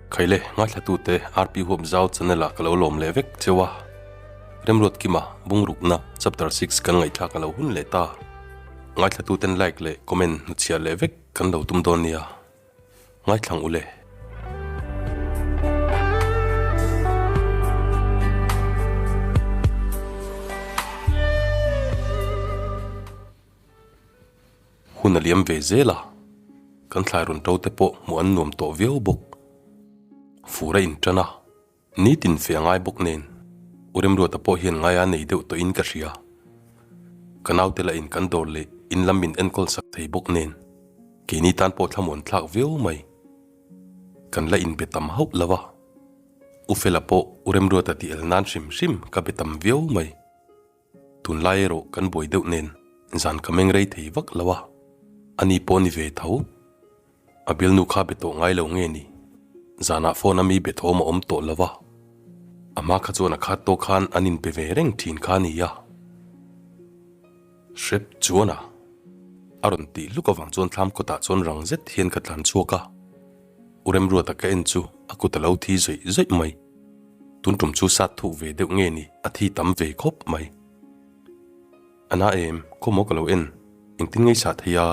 Khaile, ngaithlatute RP Huap Zau channel ah ka lo lawm leh vek cheu a. Remruat Kima, Bungrukna, Chapter 6 kan ngaihthlak a lo hun leh ta. Ngaithlatuten like leh comment hnuchhiah leh vek kan lo tum dawn nia. Ngaithlang ule. Hun a liam ve zel a, kan thlai rawn to te pawh hmuh an nuam tawh viau bawk. Fur a intan a, nitin fe a ngai bawk nen, U Remruata pawh hian ngaia nei deuh tawhin ka hria. Ka naute lah in kan dawr leh in lam min enkawl sak thei bawk nen, keini tan pawh thlamuan thlak viau mai. Kan la inbe tam hauh lo a, U Fela pawh U Remruata tih el nan hrim hrim ka be tam viau mai. Tunlai erawh kan buai deuh nen zan ka meng rei thei vak lo a, ani pawh ni ve tho. A bialnu kha be tawh ngai lo nge ni? Zanah phone a mi be thawm a awm tawh lo a, a hma kha chuan a khat tawh khan an inpe ve reng thin kha a ni a. Hrep chuan a a rawn tih hluk avang chuan thlam kawtah chuan rang zet hian ka tlan chhuak a, U Remruata ka en chu a kut a lo thi zawih zawih mai. Tun tum chu sat thuk ve deuh nge ni a thi tam ve khawp mai. A na em, khaw maw ka lo en, engtin ngei sah thei a?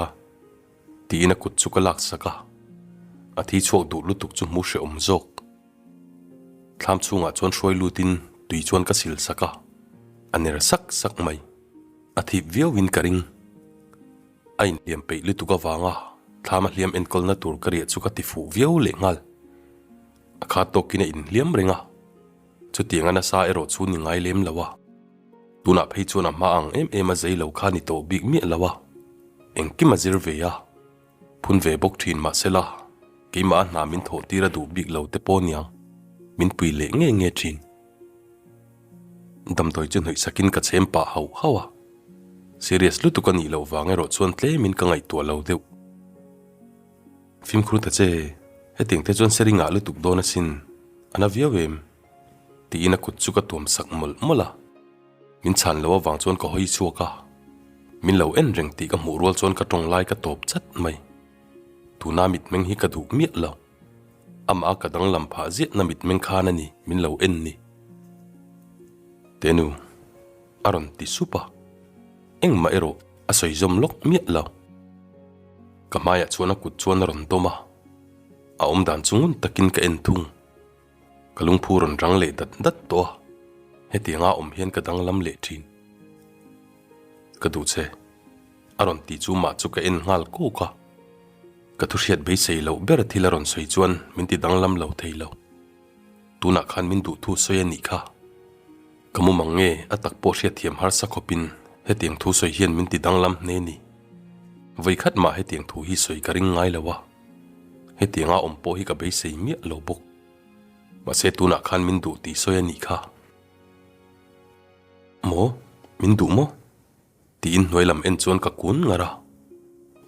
Tiin a kut chu ka lak sak a, a thi chhuak duh lutuk chu hmu hrehawm zawk. Thlam chhungah chuan hruai lutin tui chuan ka sil sak a, a ner sak sak mai. A thip viauin ka ring. A inhliam peih lutuk avanga thlam a hliam enkawlna tur ka riah chu ka ti fuh viau lehnghal. A khat tawkin a inhliam reng a, chutiang a nasa erawh chu ni ngai lem lo a. Tunah phei chuan a hma ang em em a zei lo kha ni tawh bik miah lo a, engkim a zir ve a, phun ve bawk thin mahsela keimah a hna min thawh tir a duh bik lo te pawh niang min pui leh nge nge thin. Damdawi chu hnawih sakin ka chhem pah hauh hauh a, serious lutuk a nih loh vang erawh chuan tlemin ka ngaihtuah lo deuh. Fimkhur ta che, hetiang te chuan seri ngah lutuk dawn asin, a na viau em? Tiin a kut chu ka tuam sak mawlh mawlh a, min chhan loh avang chuan ka hawi chhuak a, min lo en reng tih ka hmuh rual chuan ka tawng lai ka tawp chat mai. Tuna mitmeng hi ka duh miah lo, amah a ka danglam phah ziahna mitmeng khan a ni min lo en ni. Tenu, a rawn ti sup a, engmah erawh a sawi zawm lawk miah lo. Ka hmaiah chuan a kut chuan a rawn dawm a, a awm dan chu ngun takin ka en thung. Ka lungphu rawn rang leh dat dat tawh a, hetianga awm hian ka danglam leh thin. Ka duh che, a rawn tih chu mah chu ka en nghal kawk a. Ka thu hriat beisei loh ber thil a rawn sawi chuan min ti danglam lo thei lo. Tunah khan min duh thu sawi a nih kha. Ka mu mang nge a tak pawh hriatthiam harsa khawpin hetiang thu sawi hian min ti danglam hne ni. Vawikhat mah hetiang thu hi sawi ka ring ngai lo a, hetianga awm pawh hi ka beisei miah lo bawk. Mahse tunah khan min duh tih sawi a nih kha. Maw? Min duh maw? Tiin hnuai lam en chuan ka kun ngar a,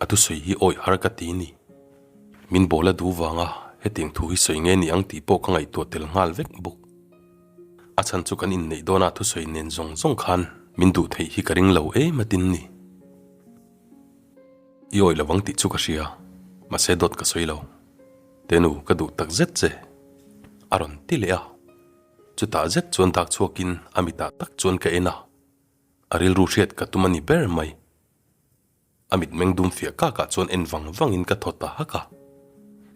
a thusawi hi awih har ka ti ni. Min bawl a duh vanga hetiang thu hi sawi nge ni ang tih pawh ka ngaihtuah tel nghal vek bawk. A chhan chu kan inneih dawna thusawi nen zawng zawng khan min duh theih hi ka ring lo em atin ni. I awih lovang tih chu ka hria, mahse dawt ka sawi lo. Tenu ka duh tak zet che, a rawn ti leh a. Chutah zet chuan dak chhuakin a mitah tak chuan ka en a. A rilru hriat ka tum a ni ber mai. A mitmeng dum fiah kakah chuan en vang vangin ka thaw ta hak a.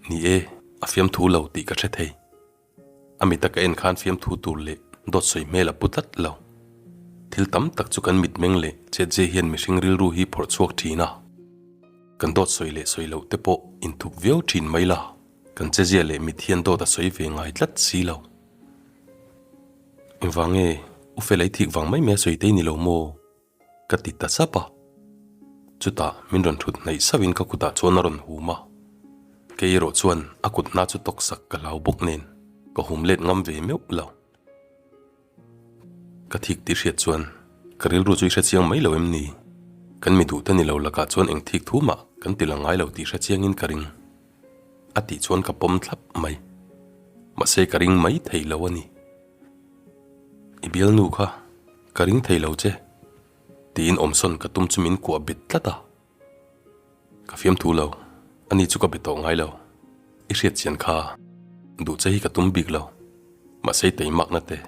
Ni e, a fiamthu lo tih ka hre thei. A mita ka en khan fiamthu tur leh dawt sawi hmel a pu tlat lo. Thil tam tak chu kan mitmeng leh chetze hian mihring rilru hi phawrh chhuak thin a. Kan dawt sawi leh sawi loh te pawh inthup viau thin mai la, kan chezia leh mit hian dawt a sawi ve ngai tlat si lo. Engvang nge U Felei thik vang mai mai a sawi tei ni lo maw? Ka ti ta sap a. Chutah min rawn thut hnaih sauhin ka kutah chuan a rawn hum a. Kei erawh chuan a kut hna chu tawk sak ka hlau bawk nen ka hum let ngam ve meuh lo. Ka thik tih hriat chuan ka rilru chu i hrechiang mai lo em ni? Kan mi duh te ni lo lakah chuan eng thik thu mah kan ti la ngai lo tih hrechiangin ka ring. A tih chuan ka pawm thlap mai. Mahse ka ring mai thei lo a ni. I bialnu kha ka ring thei lo che tiin awmsawn ka tum chu min kuah bet tlat a. Ka fiamthu lo, ani chu ka be tawh ngai lo. I hriat chian kha. Duh che hi ka tum bik lo. Mahse i teimakna te,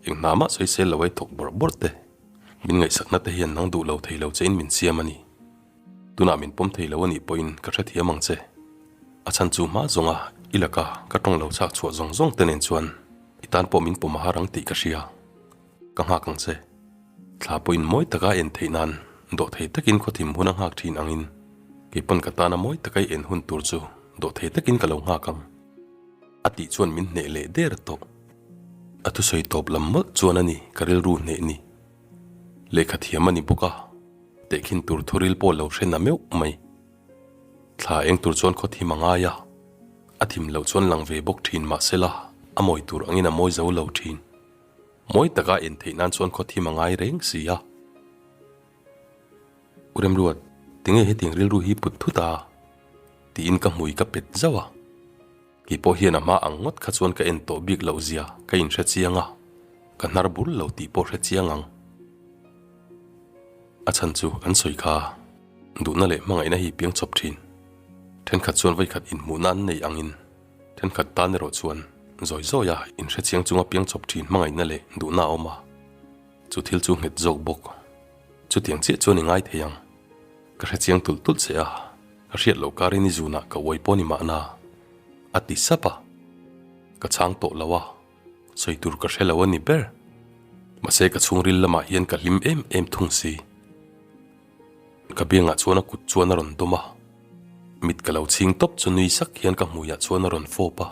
eng hna mah sawisel lo ai thawk bawrh bawrh te, min ngaihsakna te hian nang duh lo thei lo chein min siam a ni. Tunah min pawm thei lo a nih pawhin ka hrethiam ang che. A chhan chu hma zawnga i laka ka tawng lo chhak chhuah zawng zawng te nen chuan i tan pawh min pawm a har ang tih ka hria. Ka nghak ang che. Thla pawhin mawi taka a en theih nan dawhthei takin khawthim hun a nghak thin angin kei pawn ka tana mawi taka i en hun tur chu dawhthei takin ka lo nghak ang. A tih chuan min hneh leh der tawh. A thusawi tawp lam mawlh chuan a ni ka rilru hneh ni. Lehkha thiam a ni bawk a, tehkhin tur thuril pawh lo hre na meuh mai. Thla eng tur chuan khaw thim a ngai a, a thim loh chuan lang ve bawk thin mahsela a mawi tur angin a mawi zo lo thin. Mawi taka en theih nan chuan khaw thim a ngai reng si a. U Remruat, tinge hetiang rilru hi put thut a? tiin ka hmui ka pet zauh a. Kei pawh hian a hma ang ngawt kha chuan ka en tawh bik loh zia ka inhre chiang a, ka hnar bul lo tih pawh hre chiang ang. A chhan chu an sawi kha duhna leh hmangaihna hi piang chawp thin. Thenkhat chuan vawikhat inhmuhna an nei angin thenkhat tan erawh chuan zawi zawia inhre chiang chunga piang chawp thin hmangaihna leh duhna a awm a, chu thil chu nghet zawk bawk. Chutiang chiah chuan i ngai thei ang. Ka hre chiang tulh tulh che a, ka hriat loh karin i zunah ka uai pawh ni mahna, a ti sap a. Ka chhang tawh lo a, sawi tur ka hre lo a ni ber. Mahse ka chhungril lamah hian ka hlim em em thung si. Ka biangah chuan a kut chuan a rawn dawm a, mit ka lo chhing tawp chu nui sak hian ka hmuiah chuan a rawn fawp a.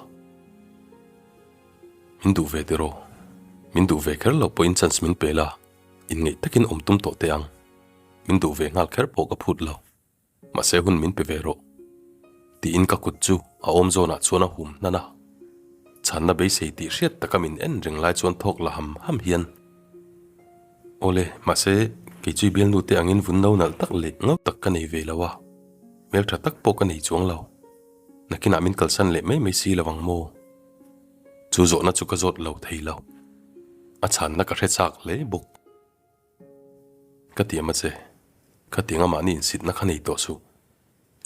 Min duh ve tiraw? Min duh ve kher lo pawhin chance min pe la, inngeih takin awm tum tawh teh ang. Min duh ve nghal kher pawh ka phut lo. Mahse hun min pe ve rawh. Tiin ka kut chu a awm zawnah chuan a hum hnan a. Chhanna beisei tih hriat taka min en reng lai chuan thawk la ham ham hian, Awle, mahse kei chu i bialnu te angin vun no nalh tak leh ngau tak ka nei ve lo a, hmeltha tak pawh ka nei chuang lo. Nakinah min kalsan leh mai mai si lo ang maw? Chu zawhna chu ka zawt lo thei lo. A chhanna ka hre chak hle bawk. Ka tiam a che, khatianga mahni insitna kha nei tawh suh.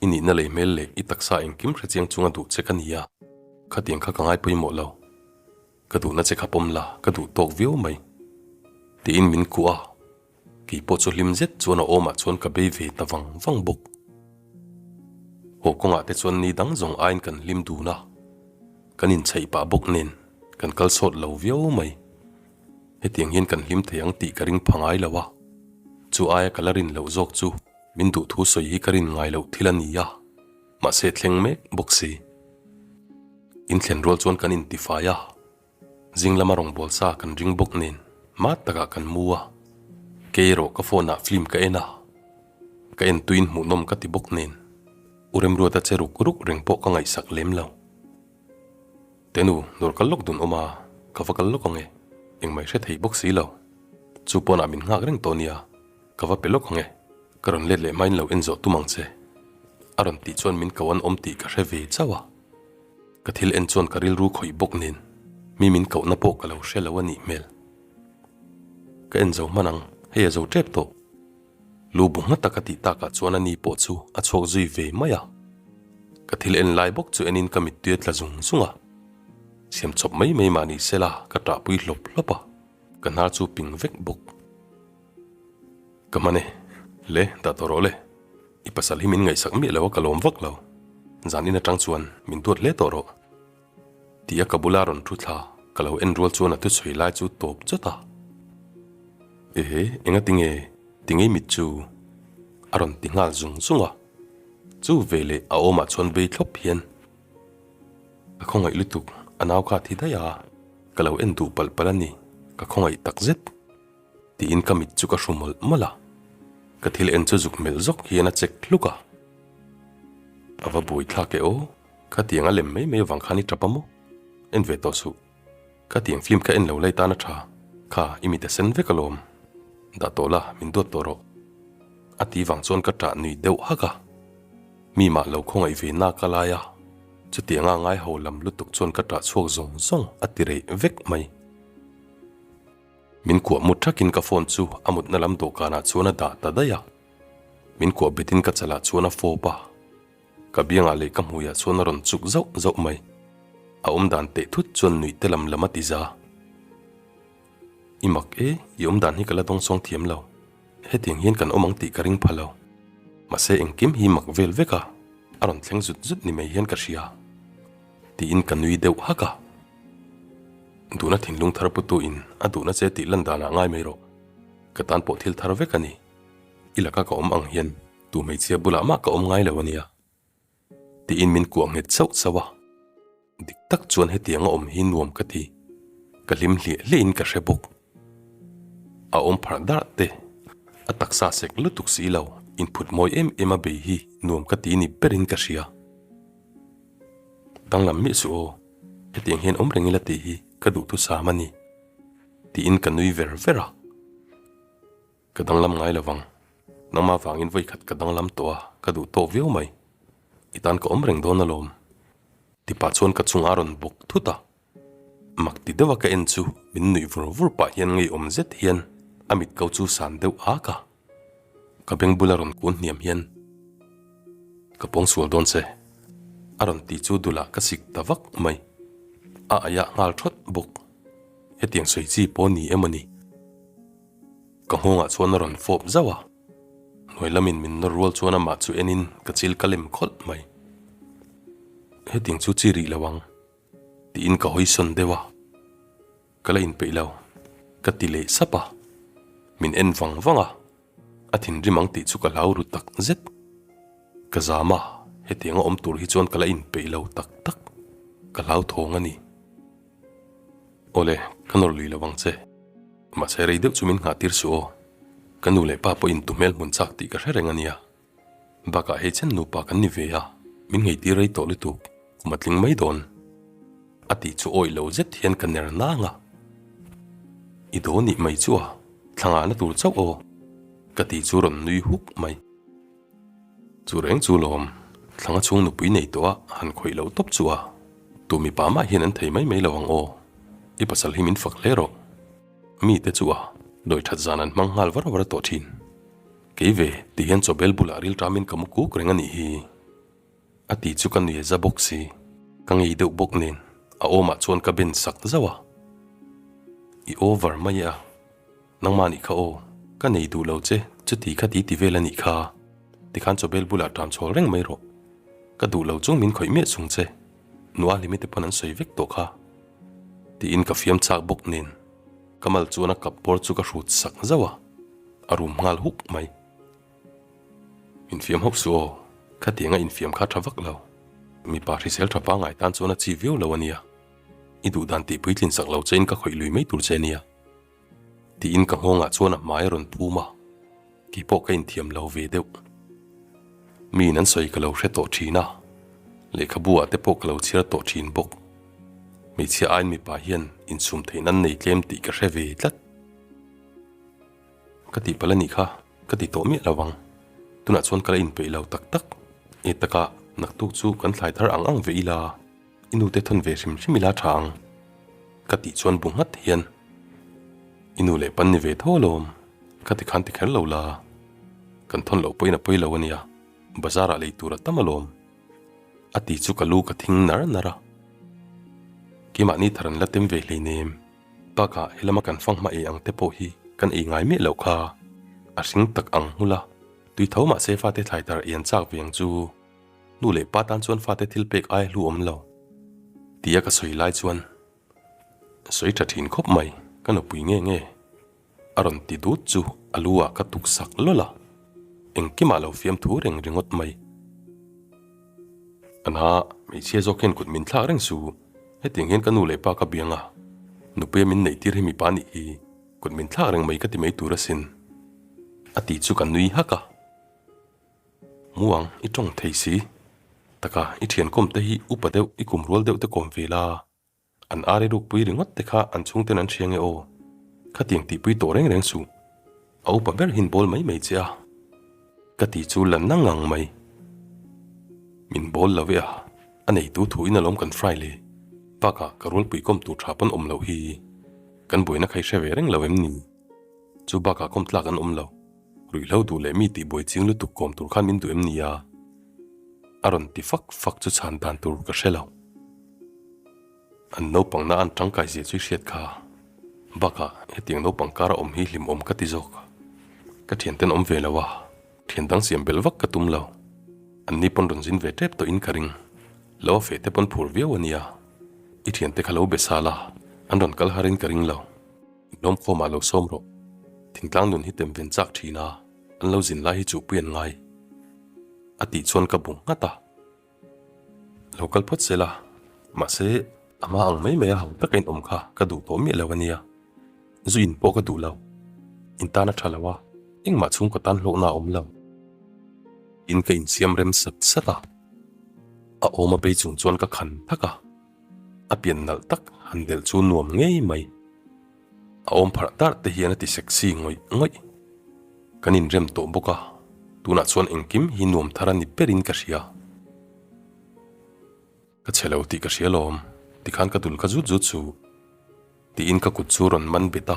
I nihna lei hmel leh i taksa engkim hre chiang chunga duh che ka ni a, khatiang kha ka ngai pawimawh lo. Ka duhna che kha pawm la, ka duh tawk viau mai. Tiin min kuah a, kei pawh chu hlim zet chuan a awmah chuan ka bei ve ta vang vang bawk. Haw kawngah te chuan ni dang zawng aiin kan hlim dun a, kan inchheih pah bawk nen kan kal sawt lo viau mai. Hetiang hian kan hlim thei ang tih ka ring pha ngai lo a, chu aia ka la rin loh zawk chu min duh thu sawi hi ka rin ngai loh thil a ni a, mahse thleng mek bawk si. In thlen rual chuan kan intifai a, zing lama rawngbâwl sa kan ring bawk nen hma takah kan mu a, kei erawh ka phone ah film ka en a, ka en tuiin hmuhnawm ka ti bawk nen U Remruata che ruk ruk reng pawh ka ngaihsak lem lo. Tenu, dawr kal lawk dun awm a, ka va kal lawk ang e, engmah i hre thei bawk si lo. Chu pawnah min nghak reng tawh nia, ka va pe lawk ang e, ka rawn let leh hmain lo en zawh tum ang che. A rawn tih chuan min ko an awm tih ka hre ve chauh a. Ka thil en chuan ka rilru khawih bawk nen, mi min kohna pawh ka lo hre lo a nih hmel. Ka en zo hman ang, hei a zo tep tawh. Lu bu nghat taka tih takah chuan ani pawh chu a chhuak zui ve mai a. Ka thil en lai bawk chu enin ka mittui a tla zung zung a. Siam chawp mai mai mah ni sela ka ṭahpui hlawp hlawp a, ka hnar chu ping vek bawk. Ka hman e, le dah tawh rawh le, i pasal hi min ngaihsak miah lo a ka lawm vak lo, zan in aṭang chuan min duat hle tawh rawh. Ti a ka bula rawn thu thla ka lo en rual chuan a thuchhui lai chu tawp chawt a. Ehe, enga tinge, tingei mit chu? A rawn ti nghal zung zung a. Chu veleh a awmah chuan bei thlawp hian ka khawngaih lutuk, a nau kha a thi daih a, ka lo en duh palh palh a ni, ka khawngaih tak zet. Tiin ka mit chu ka hru mawlh mawlh a, ka thil en chu zuk melh zawk hian a chek hluk a. A va buai thlak e aw, khatiang a lem mai mai avang khan i tap a maw? En ve tawh suh. Khatiang film kha en lo lai tan a tha, kha i mit a sen vek alawm. Dah tawh la, min duat tawh rawh. A ti vang chuan ka tah nui deuh hak a. Mi mah lo khawngaih ve nak a lai a, chutianga ngai ho lam lutuk chuan ka tah chhuak zawng zawng a ti reh vek mai. Min kuah mut thakin ka phone chu a mutna lam dawhkanah chuan a dah ta daih a. Min kuah betin ka chalah chuan a fawp a. Ka biangah leh ka hmuiah chuan a rawn chuk zauh zauh mai. A awmdan teh thut chuan nuih te lam lam a ti za. I mak e, i awmdan hi ka la dawngsawng thiam lo. Hetiang hian kan awm ang tih ka ring pha lo. Mahse engkim hi mak vel vek a, a rawn thleng zut zut ni mai hian ka hria. Tiin ka nui deuh hak a. Duhna thinlung thar putu in a duhna che tih lan danah ngai mai rawh. Ka tan pawh thil thar vek a ni. I laka ka awm ang hian tu hmeichhia bulah mah ka awm ngai lo a nia. Tiin min kuah nghet sauh sauh a. Dik tak chuan hetiang a awm hi nuam ka ti. Ka hlim hliah hliahin ka hre bawk. A awm pharh darh te, a taksa sek lutuk si lo, inphut mawi em em a bei hi nuam ka ti ni berin ka hria. Danglam miah suh aw, hetiang hian awm reng ila tih hi ka duhthusam a ni, tiin ka nui ver ver a. Ka danglam ngai lo vang. Nangmah vangin vawi khat ka danglam tawh a, ka duh tawk viau mai. I tan ka awm reng dawn alawm. Tipa chuan ka chungah a rawn bawk thut a. Mak ti deuha ka en chu min nuih vur vur pah hian ngeiawm zet hian a mit ko chu san deuh ak a. Ka beng bula rawn kun hniam hian ka pawng sual dawn che a rawn ti chu dulah ka sik ta vak mai. A aiah nghal thawt bawk. Hetiang sawi chi pawh ni emaw ni? Ka nghawngah chuan a rawn fawp zauh a, hnuai lamin min nawr rual chuan amah chu enin ka chil ka lem khawlh mai. Hetiang chu chi rih lo ang, tiin ka hawi sawn deuh a, ka la inpeih lo, ka ti leh sap a, min en vang vang a, a thinrim ang tih chu ka hlau ru tak zet. Ka zam a, hetianga awm tur hi chuan ka la inpeih lo tak tak, ka hlauthawng a ni. Awle, ka nawr lui lo ang che. Mahse rei deuh chu min nghah tir suh aw. Ka nu leh pa pawhin tu hmel hmun chak tih ka hre reng a nia. Bakah hei chen nupa kan ni ve a, min ngei tir rei tawh lutuk, kum a tling mai dawn. A tih chu awih lo zet hian ka ner nang a. I daw nih mai chu a, thla ngahna tur chauh aw, ka tih chu rawn nui huk mai. Chu reng chu lawm, thlanga chhung nupui nei tawh a han khawih loh tawp chu a, tu mipa mah hian an thei mai mai lo ang aw, i pasal hi min fak hle rawh. Mi te chu a, dawi that zan an hmang nghal var var tawh thin. Kei ve, ti hian chawbel bulah rilṭamin ka mu kuk reng a nih hi. A ti chu ka nui a za bawk si, ka ngei deuh bawk nen a awmah chuan ka ben sak zauh a. I over mai e a, nangmah nih kha aw, ka nei duh lo che, chuti kha ti ti vel a nih kha, tikhan chawbel bulah ṭam chhawl reng mai rawh, ka duh lo chung min khawih miah chung che, nua hlimi te pawn an sawi vek tawh kha, tiin ka fiam chak bawk nen ka mal chuan a kap bawr chu ka hrut sak zauh a, a rum nghal huk mai. Infiam hauh suh aw, khatianga infiam kha tha vak lo. Mipa hrisel tha pangngai tan chuan a chi viau lo a nia. I duh dan tih puitlin sak lo chein ka khawih lui mai tur che nia. Tiin ka nghawngah chuan a hmai a rawn phum a, kei pawh ka inthiam lo ve deuh. Miin an sawi ka lo hre tawh thin a, lehkhabu ah te pawh ka lo chhiar tawh thin bawk. Hmeichhia aiin mipa hian insum theihna an nei tlem tih ka hre ve tlat. Ka tihpalh a nih kha, ka ti tawh miah lo ang. Tunah chuan ka la inpeih lo tak tak. E taka, naktuk chu kan thlai thar ang ang ve ila, i nute thawn ve hrim hrim ila tha ang. Ka tih chuan bu nghat hian, I nu leh pan ni ve tho alawm, ka ti khan ti kher lo la. Kan thawn loh pawhin a pawi lo a nia, bazar ah lei tur a tam alawm. A ti chu ka lu ka thing nar nar a. Keimahni thar an la tem ve hleinem. Bakah helama kan fanghma ei ang te pawh hi kan ei ngai miah loh kha. A hring tak ang nghul a, tui tho mahse fate thlai tar ei an chak ve ang chu. Nu leh pa tan chuan fate thil pek aia hlu awm lo. Tia ka sawi lai chuan sawi tha thin khawp mai, ka nupui nge nge a rawn ti dut chu a lu ah ka tuk sak lawlh a, engkimah lo fiamthu reng ringawt mai. Ana, hmeichhia zawk hian kut min thlak reng su. Hetiang hian ka nu leh pa ka biang a, nupuia min neih tir hi mipa nih hi kut min thlak reng mai ka ti mai tur asin. A ti chu ka nui hak a. Muang, i tawng thei si. Taka, i thian kawm te hi upa deuh, i kum rual deuh te kawm ve la. An ari rukpui ringawt te kha an chhungten an hria nge aw? Khatiang tihpui tawh reng reng suh. A upa ber hin bawl mai mai che a. Ka ti chu la na ngang mai. Min bawl lo e a, a neitu thu in alawm kan fry le. Bakah ka rualpui kawm tur tha pawn awm loh hi. Kan buaina kha i hre ve reng lo em ni? Chu bakah kawm tlak an awm lo. Ruihhlo duh leh mi tihbuai ching lutuk kawm tur khan min duh em ni a? A rawn ti fak fak chu chhan dan tur ka hre lo. An naupang na an tangkai zia chu i hriat kha. Bakah hetiang naupang kara awm hi hlimawm ka ti zawk. Ka thianten awm ve lo a, thian dang siam belh vak ka tum lo. An ni pawn rawn zin ve tep tawhin ka ring. Lo a feh te pawn phur viau a nia. I thiante kha lo be sal a, an rawn kal harin ka ring lo. Inlawmkhawmah lo sawm rawh. Thingtlang nun hi tem ven chak thin a, an lo zin lai hi chuhpui an ngai. A tih chuan ka bu nghat a. Lo kal phawt se la, mahse a hma ang mai mai a ho taka in awm kha ka duh tawh miah lo a nia. Zu in pawh ka duh lo. In tan a tha lo a, engmah chhungkaw tan hlawkna a awm lo. In ka insiam rem sat sat a, a awm a bei chung chuan ka khan thak a, a pian nalh tak han delh chu nuam ngei mai. A awm pharh darh te hian a ti sexy ngawih ngawih. Kan inrem tawh bawk a, tunah chuan engkim hi nuam thar a ni berin ka hria. Ka chhe lo tih ka hria lawm, tikhan ka dul kha zut zut su. Tiin ka kut chu rawn man bet a.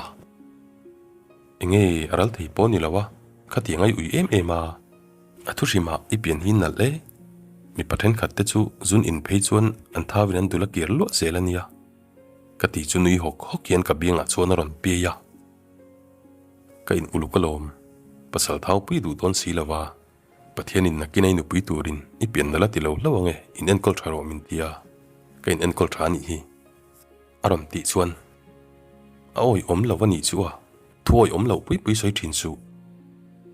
Enge a ral thei pawh ni lo a, khatiang ai ui em em a. A thu hrimah i pian hi nalh e. Mipa thenkhat te chu zun in phei chuan an thauin an dul a kir luah zel a nia. Ka ti chu nui hawk hawk hian ka biangah chuan a rawn piai a. Ka in uluk alawm, pasal thau pui duh dawn si lova, Pathianin nakin a i nupui turin i pian nalh a ti lo hlauh ange, in enkawl tha rawh min ti a, ka in enkawl tha anih hi. A rawn tih chuan a awi awm lo anih chu a, thu awi awm loh pui pui sawi thin suh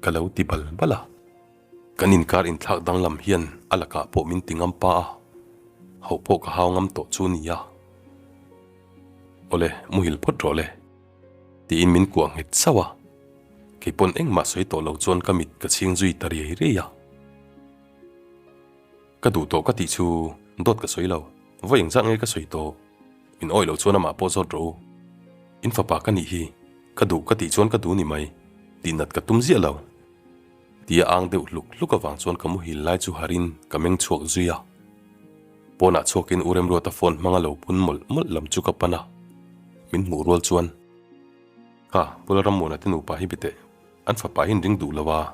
ka lo ti bal bal a. Kan inkar inthlak danglam hian a lakah pawh min ti ngam pa a, hauh pawh ka hau ngam tawh chu nia. Awle, muhil phawt rawh le. Tiin min kuah nghet sauh a, kei pawn engmah sawi tawh lo chuan ka mit ka chhing zui ta riai riai a. Ka duh tawh ka tih chu dawt ka sawi lo, vawi engzat nge ka sawi tawh? Min awih loh chuan amah pawh zawt rawh u. In fapa ka nih hi, ka duh ka tih chuan ka duh ni mai, tihnat ka tum ziah lo. Tia ang deuh hluk hluk avang chuan ka muhil lai chu harin ka meng chhuak zui a. Pawnah chhuakin U Remruata phone hmanga lo phun mawlh mawlh lam chu ka pan a, min hmuh rual chuan, Kha, Pula Rammuana te nupa hi biteh, an fapa hi an ring duh lo a,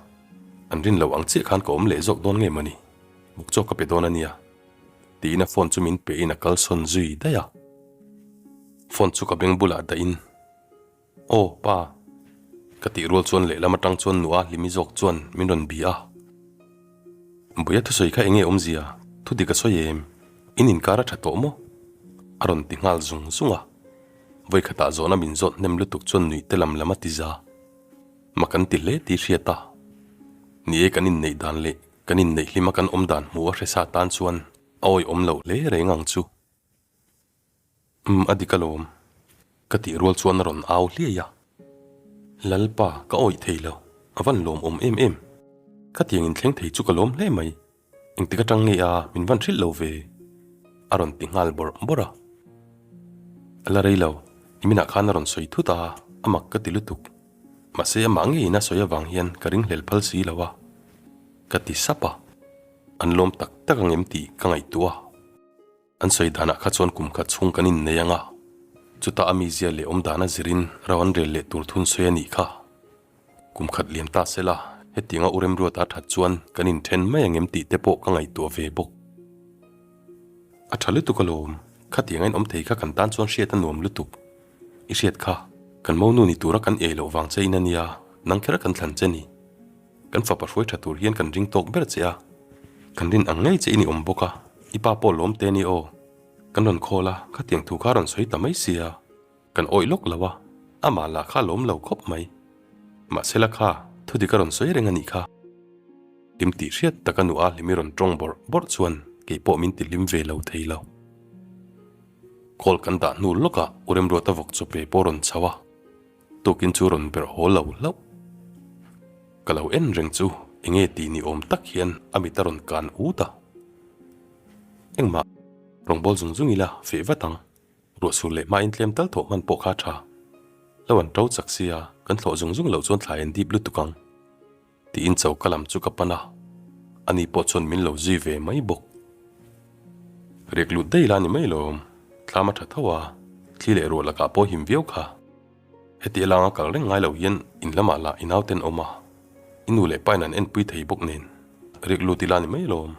an rin lo ang chiah khan ka awm leh zawk dawn nge mawni, buk chawk ka pe dawn a nia, tiin a phone chu min pehin a kalsawn zui daih a. Phone chu ka beng bulah dahin, Aw, pa. Ka tih rual chuan lehlam atang chuan Nua Hlimi zawk chuan min rawn bi a. Buia thusawi kha enge awmzia? Thu dik a sawi em? In inkar a tha tawh maw? A rawn ti nghal zung zung a. Vawikhatah zawhna min zawt hnem lutuk chuan nuih te lam lam a ti za. Mak an ti hle tih hriat a. Ni e kan inneih dan leh kan inneih hlima kan awm dan hmuh a hre sa tan chuan a awihawm loh hle reng ang chu. Umm a dik alawm. Ka tih rual chuan a rawn au hliai a. Lalpa ka awih thei lo, a van lawmawm em em. Khatiang in thleng thei chu ka lawm hle mai. Engtik atang nge a min van hrilh lo ve? A rawn ti nghal bawrh bawrh a. A la rei lo, niminah khan a rawn sawi thut a, a mak ka ti lutuk. Mahse amah ngeiin a sawi avang hian ka ringhlel phal si lo a. Ka ti sap a. An lawm tak tak ang em tih ka ngaihtuah a. An sawi danah kha chuan kum khat chhung kan innei ang a, chutah a mizia leh awm dana zirin ro an rel leh tur thun sawi a nih kha. Kum khat liam ta se la, hetianga u Remruata that chuan kan inthen mai ang em tih te pawh ka ngaihtuah ve bawk. A tha lutuk alawm, khatianga in awm thei kha kan tan chuan hriat a nuam lutuk. I hriat kha, kan monu ni tura kan ei loh vang che in a nia, nang kher kan thlan che ni. Kan fapa hruai tha tur hian kan ring tawk ber che a, kan rin ang ngei che i ni awm bawk a, i pa pawh lawm te ni aw. Kan rawn khawl a, khatiang thu kha rawn sawi ta mai sia, kan awih lawk lo a, amah lah kha a lawm lo khawp mai. Mahsela kha, thu dik a rawn sawi reng a nih kha. Hlim tih hriat taka nu a hlimi rawn tawng bawrh bawrh chuan kei pawh min ti hlim ve lo thei lo. Call kan dah hnu lawkah U Remruata vawk chawpe pawh rawn chho a. Tukin chu rawn berh haw lo hlauh. Ka lo en reng chu enge tih ni awm tak hian a mit a rawn kan ut a. Engmah, rawngbâwl zung zung ila feh vat ang. Ruah sur leh hmain tlem tal thawh hman pawh kha a tha. Lo an ṭo chak sia, kan thlawh zung zung loh chuan thlai an dip lutuk ang. Tiin choka lam chu ka pan a, ani pawh chuan min lo zui ve mai bawk. Riak lut daih la ni mai lawm, thlam a tha tho a, thli leh ruah lakah pawh him viau kha. Heti alanga kal reng ngai lo hian in lamah lah i nauten awm a, i nu leh pain an enpui thei bawk nen, riak lut ila ni mai lawm.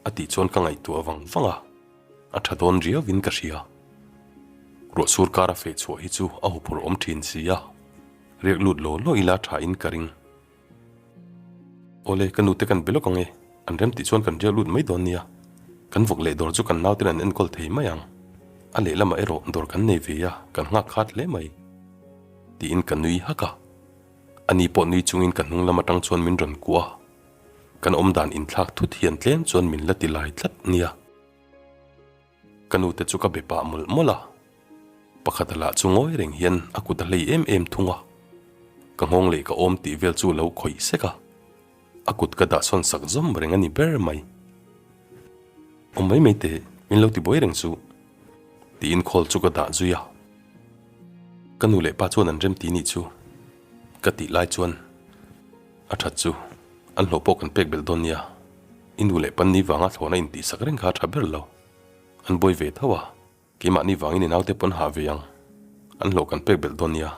A tih chuan ka ngaihtuah vang vang a, a tha dawn riauin ka hria. Ruah sur kara feh chhuah hi chu a huphurh awm thin si a, riak lut law law ila tha in ka ring. Awle, ka nute kan be lawk ang e, an rem tih chuan kan riak lut mai dawn nia. Kan vawk leh dawr chu kan nauten an enkawl thei mai ang. A lehlamah erawh dawr kan nei ve a, kan nghak khat hle mai. Tiin ka nui hak a. Ani pawh nui chungin ka hnung lam atang chuan min rawn kuah a, kan awmdan inthlak thut hian tlem chuan min la ti lai tlat nia. Ka nute chu ka be pah mawlh mawlh a, pakhata lah chu ngawi reng hian a kut a hlei em em thung a, ka nghawng leh ka awm tih vel chu lo khawih sek a, a kut ka dah sawn sak zawm reng a ni ber mai. Awm mai mai teh, min lo ti buai reng chu, tiin call chu ka dah zui a. Ka nu leh pa chuan an rem ti nih chu ka tih lai chuan a that chu an hlawh pawh kan pek belh dawn nia, i nu leh pan ni vanga thlawhna intihsak reng kha a tha ber lo, an buai ve tho a, keimahni vangin i naute pawn hah ve ang, an hlawh kan pek belh dawn nia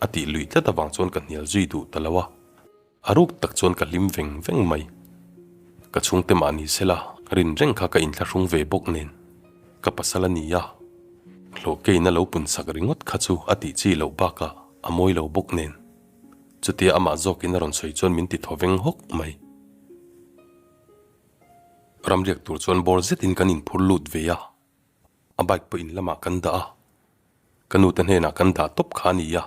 a tih luih tlat avang chuan ka hnial zui duh ta lo a. A ruk tak chuan ka hlim veng veng mai. Ka chhungte mah ni sela rin reng kha ka inthlahrung ve bawk nen ka pasal a ni a, hlawh keina lo pun sak ringawt kha chu a tih chi loh bakah a mawi lo bawk nen. Chutia amah zawkin a rawn sawi chuan min ti thaw veng hawk mai. Ramriak tur chuan bawr zetin kan inphur lut ve a, a bike pawh in lamah kan dah a, ka nute hnenah kan dah tawp kha a ni a.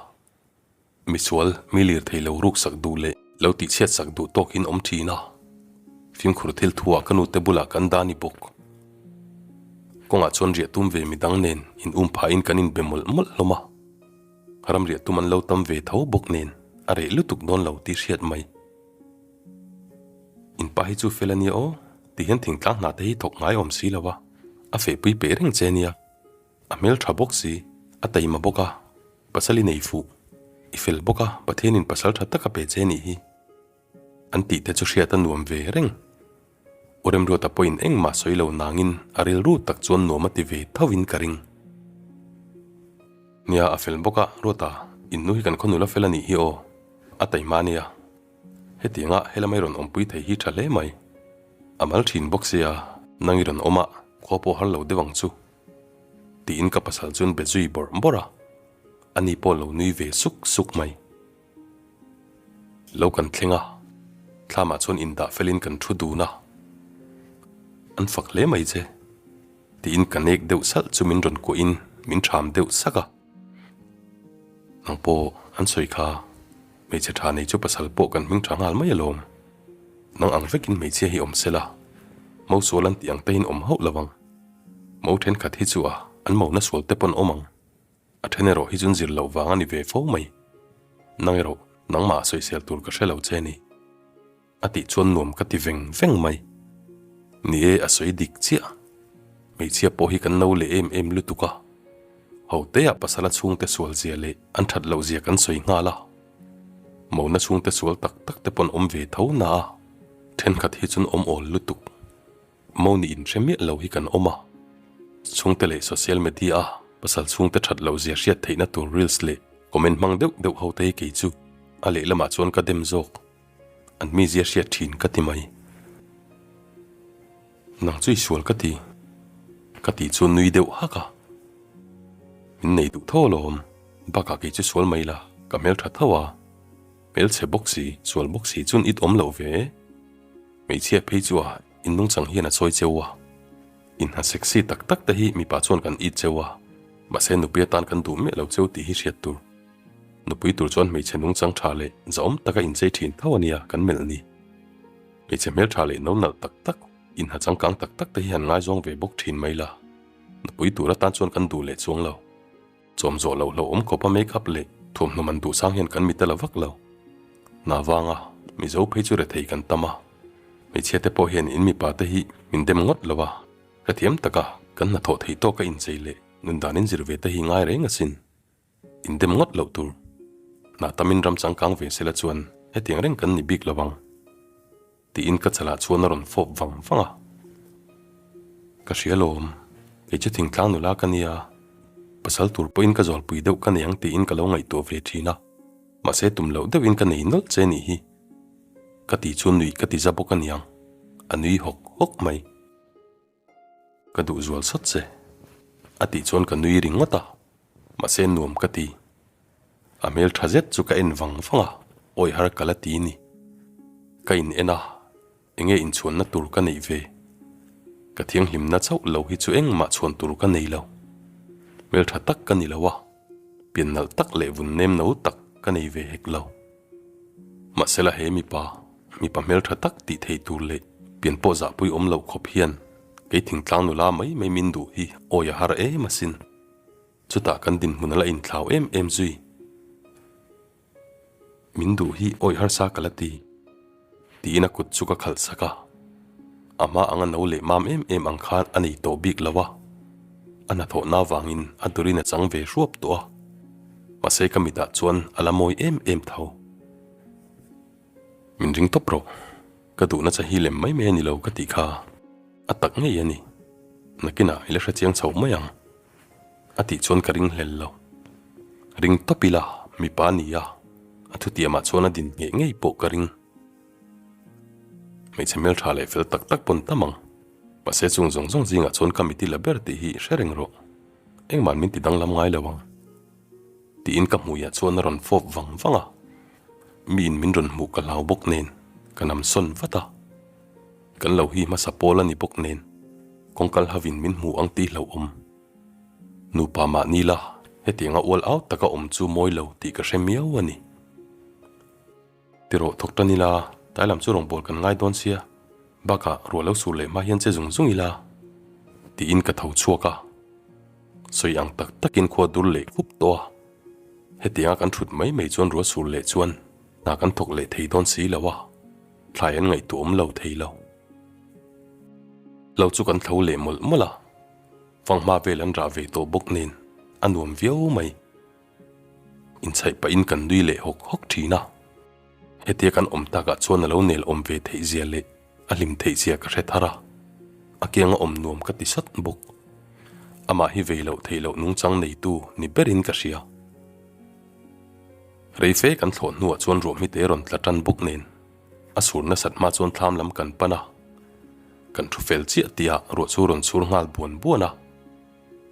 Misual, mi lir thei lo ruk sak duh leh lo tihchhiat sak duh tawkin awm thin a. Fimkhur thil thuah ka nute bulah kan dah ni bawk. Kawngah chuan riah tum ve midang nen in um phahin kan inbe mawlh mawlh hlawm a. Ram riah tum an lo tam ve tho bawk nen a reh lutuk dawn lo tih hriat mai. In pa hi chu fel a nia aw, ti hian thingtlang hna te hi thawk ngai awm si lo a, a fehpui peh reng che nia. A hmel tha bawk si, a taima bawk a, pasal i nei fuh, i fel bawk a, Pathianin pasal tha tak a pe che nih hi. An tih te chu hriat a nuam ve reng. U Remruata pawhin engmah sawi lo nangin a rilru tak chuan nuam a ti ve tho in ka ring. Nia, a fel bawk a, Ruata, in nu hi kan khaw nula fel a nih hi aw, a taima nia. Hetianga helama i rawn awmpui thei hi tha hle mai. A mal thin bawk sia, nang i rawn awm a, khua pawh har lo deuh ang chu. Tiin ka pasal chuan be zui bawrh bawrh a, ani pawh lo nui ve suk suk mai. Lo kan thleng a, thlamah chuan indah felin kan thu dun a, An fak hle mai che, tiin ka nek deuh salh chu min rawn kuahin min ṭham deuh sak a. Nang pawh an sawi kha, hmeichhe ṭha nei chu pasal pawh kan hming ṭha nghal mai alawm. Nang ang vekin hmeichhia hi awm sela, Mosual an tih ang te in awm hauh lo ang. Mo thenkhat hi chu a an mo na sual te pawn awm ang. A then erawh hi chun zir loh vang a ni ve fo mai. Nang erawh nangmah a sawisel tur ka hre lo che ni. A tih chuan nuam ka ti veng veng mai. Ni e a sawi dik chiah. Hmeichhia pawh hi kan no leh em em lutuk a. Hotea pasala chhungte sual zia leh an that loh zia kan sawi nghal a. Mo na chhungte sual tak tak te pawn awm ve tho na a. Thenkhat hi chun awm awl lutuk. Mo nih inhre miah lo hi kan awm a, chhungte leh social media a pasal chhungte that loh zia hriat theihna tur reels leh comment hmang deuh deuh ho te hi kei chu a lehlamah chuan ka dem zawk. An mizia hriat thin ka ti mai. Nang chu i sual ka ti. Ka tih chu nui deuh hak a. Min nei duh tho alawm, bakah kei chu sual mai la, ka hmeltha tho a. Hmelchhe bawk si, sual bawk si chuan it awm loh ve. Hmeichhia phei chu a in nungchang hian a chawi cheu a, in hna sexy tak tak te hi mipa chuan kan it cheu a, mahse nupui atan kan duh miah lo cheu tih hi hriat tur. Nupui tur chuan hmeichhe nungchang tha leh zahawm taka inchei thin tho a nia kan melh ni. Hmeichhe hmeltha leh no nalh tak tak, in hna changkang tak tak te hi han ngaizawng ve bawk thin mai la, nupui tur atan chuan kan duh leh chuang lo. Chawm zawh loh hlauhawm khawpa make up leh thuamhnaw man duh sang hian kan mit a la vak lo. Hna vanga Mizo phei chu rethei kan tam a, hmeichhia te pawh hian in mipa te hi min dem ngawt lo a, hrethiam taka kan hnathawh theih tawka inchei leh nun dan inzir ve te hi ngai reng asin. In dem ngawt loh tur. Hna tamin ram changkang ve sela chuan hetiang reng kan ni bik lo ang. Tiin ka chalah chuan a rawn fawp vang vang a. Ka hria lawm, kei chu thingtlang nula ka nia, pasal tur pawhin ka zawlpui deuh ka nei ang tiin ka lo ngaihtuah ve thin a, mahse tum loh deuhin ka nei nawlh che nih hi. Ka tih chu nuih ka ti za bawk aniang, a nui hawk hawk mai. Ka duh zual sawt che. A tih chuan ka nui ringawt a, mahse nuam ka ti. A hmel tha zet chu ka en vang vang a, awi har ka la ti ni. Ka in en a, enge inchhuanna tur ka neih ve? Ka thianghlimna chauh lo hi chu engmah chhuan tur ka nei lo. Hmel tha tak ka ni lo a, pian nalh tak leh vun nem no tak ka nei ve hek lo. Mahsela he mipa, mipa hmel tha tak tih thei tur leh pian pawh zahpui awm loh khawp hian kei thingtlang nula mai mai min duh hi awi a har em asin. Chutah kan dinhmun a la inthlau em em zui. Min duh hi awi harsa ka la ti. Tiin a kut chu ka khalh sak a. A hma anga no leh mam em em ang khan a nei tawh bik lo a. A hnathawhna avangin a durin a chang ve hruap tawh a. Mahse ka mitah chuan a la mawi em em tho. Min ring tawp rawh. Ka duhna che hi lem mai mai a ni lo ka tih kha a tak ngei a ni. Nakinah i la hrechiang chhoh mai ang. A tih chuan ka ring hlel lo. Ring tawp ila mipa a ni a, a thutiamah chuan a din ngheh ngei pawh ka ring. Hmeichhe hmeltha leh fel tak tak pawn tam ang. Mahse chung zawng zawng zingah chuan ka mit i la ber tih hi hre reng rawh. Engmah min ti danglam ngai lo ang. Tiin ka hmuiah chuan a rawn fawp vang vang a. Miin min rawn hmuh ka hlau bawk nen ka nam sawn vat a. Kan lo hi hmasa pawl a ni bawk nen kawngkal havin min hmu ang tih hlauhawm. Nupa mahni la hetianga ual au taka awm chu mawi lo tih ka hre miau a ni. Tirawh thawk tan ila, tlai lam chu rawngbâwl kan ngai dawn sia, bakah ruah lo sur leh hma hian che zung zung ila tiin ka tho chhuak a. Sawi ang tak takin khua dur leh khup tawh a, hetianga kan thut mai mai chuan ruah sur leh chuan hna kan thawk leh thei dawn si lo a. Thlai an ngaihtuah awm lo thei lo. Lo chu kan thlo leh mawlh mawlh a, fanghma vel an rah ve tawh bawk nen a nuam viau mai. Inchhaih pahin kan nui leh hawk hawk thin a, hetia kan awm takah chuan a lo nel awm ve theih zia leh a hlim theih zia ka hre thar a, a kianga awm nuam ka ti sat bawk. Amah hi vei loh theih loh nungchang neitu ni berin ka hria. Rei fe kan thlawh hnuah chuan ruahmite rawn tla tan bawk nen a sur nasat hma chuan thlam lam kan pan a, kan thu fel chiah tihah ruah chu rawn chhur nghal buan buan a,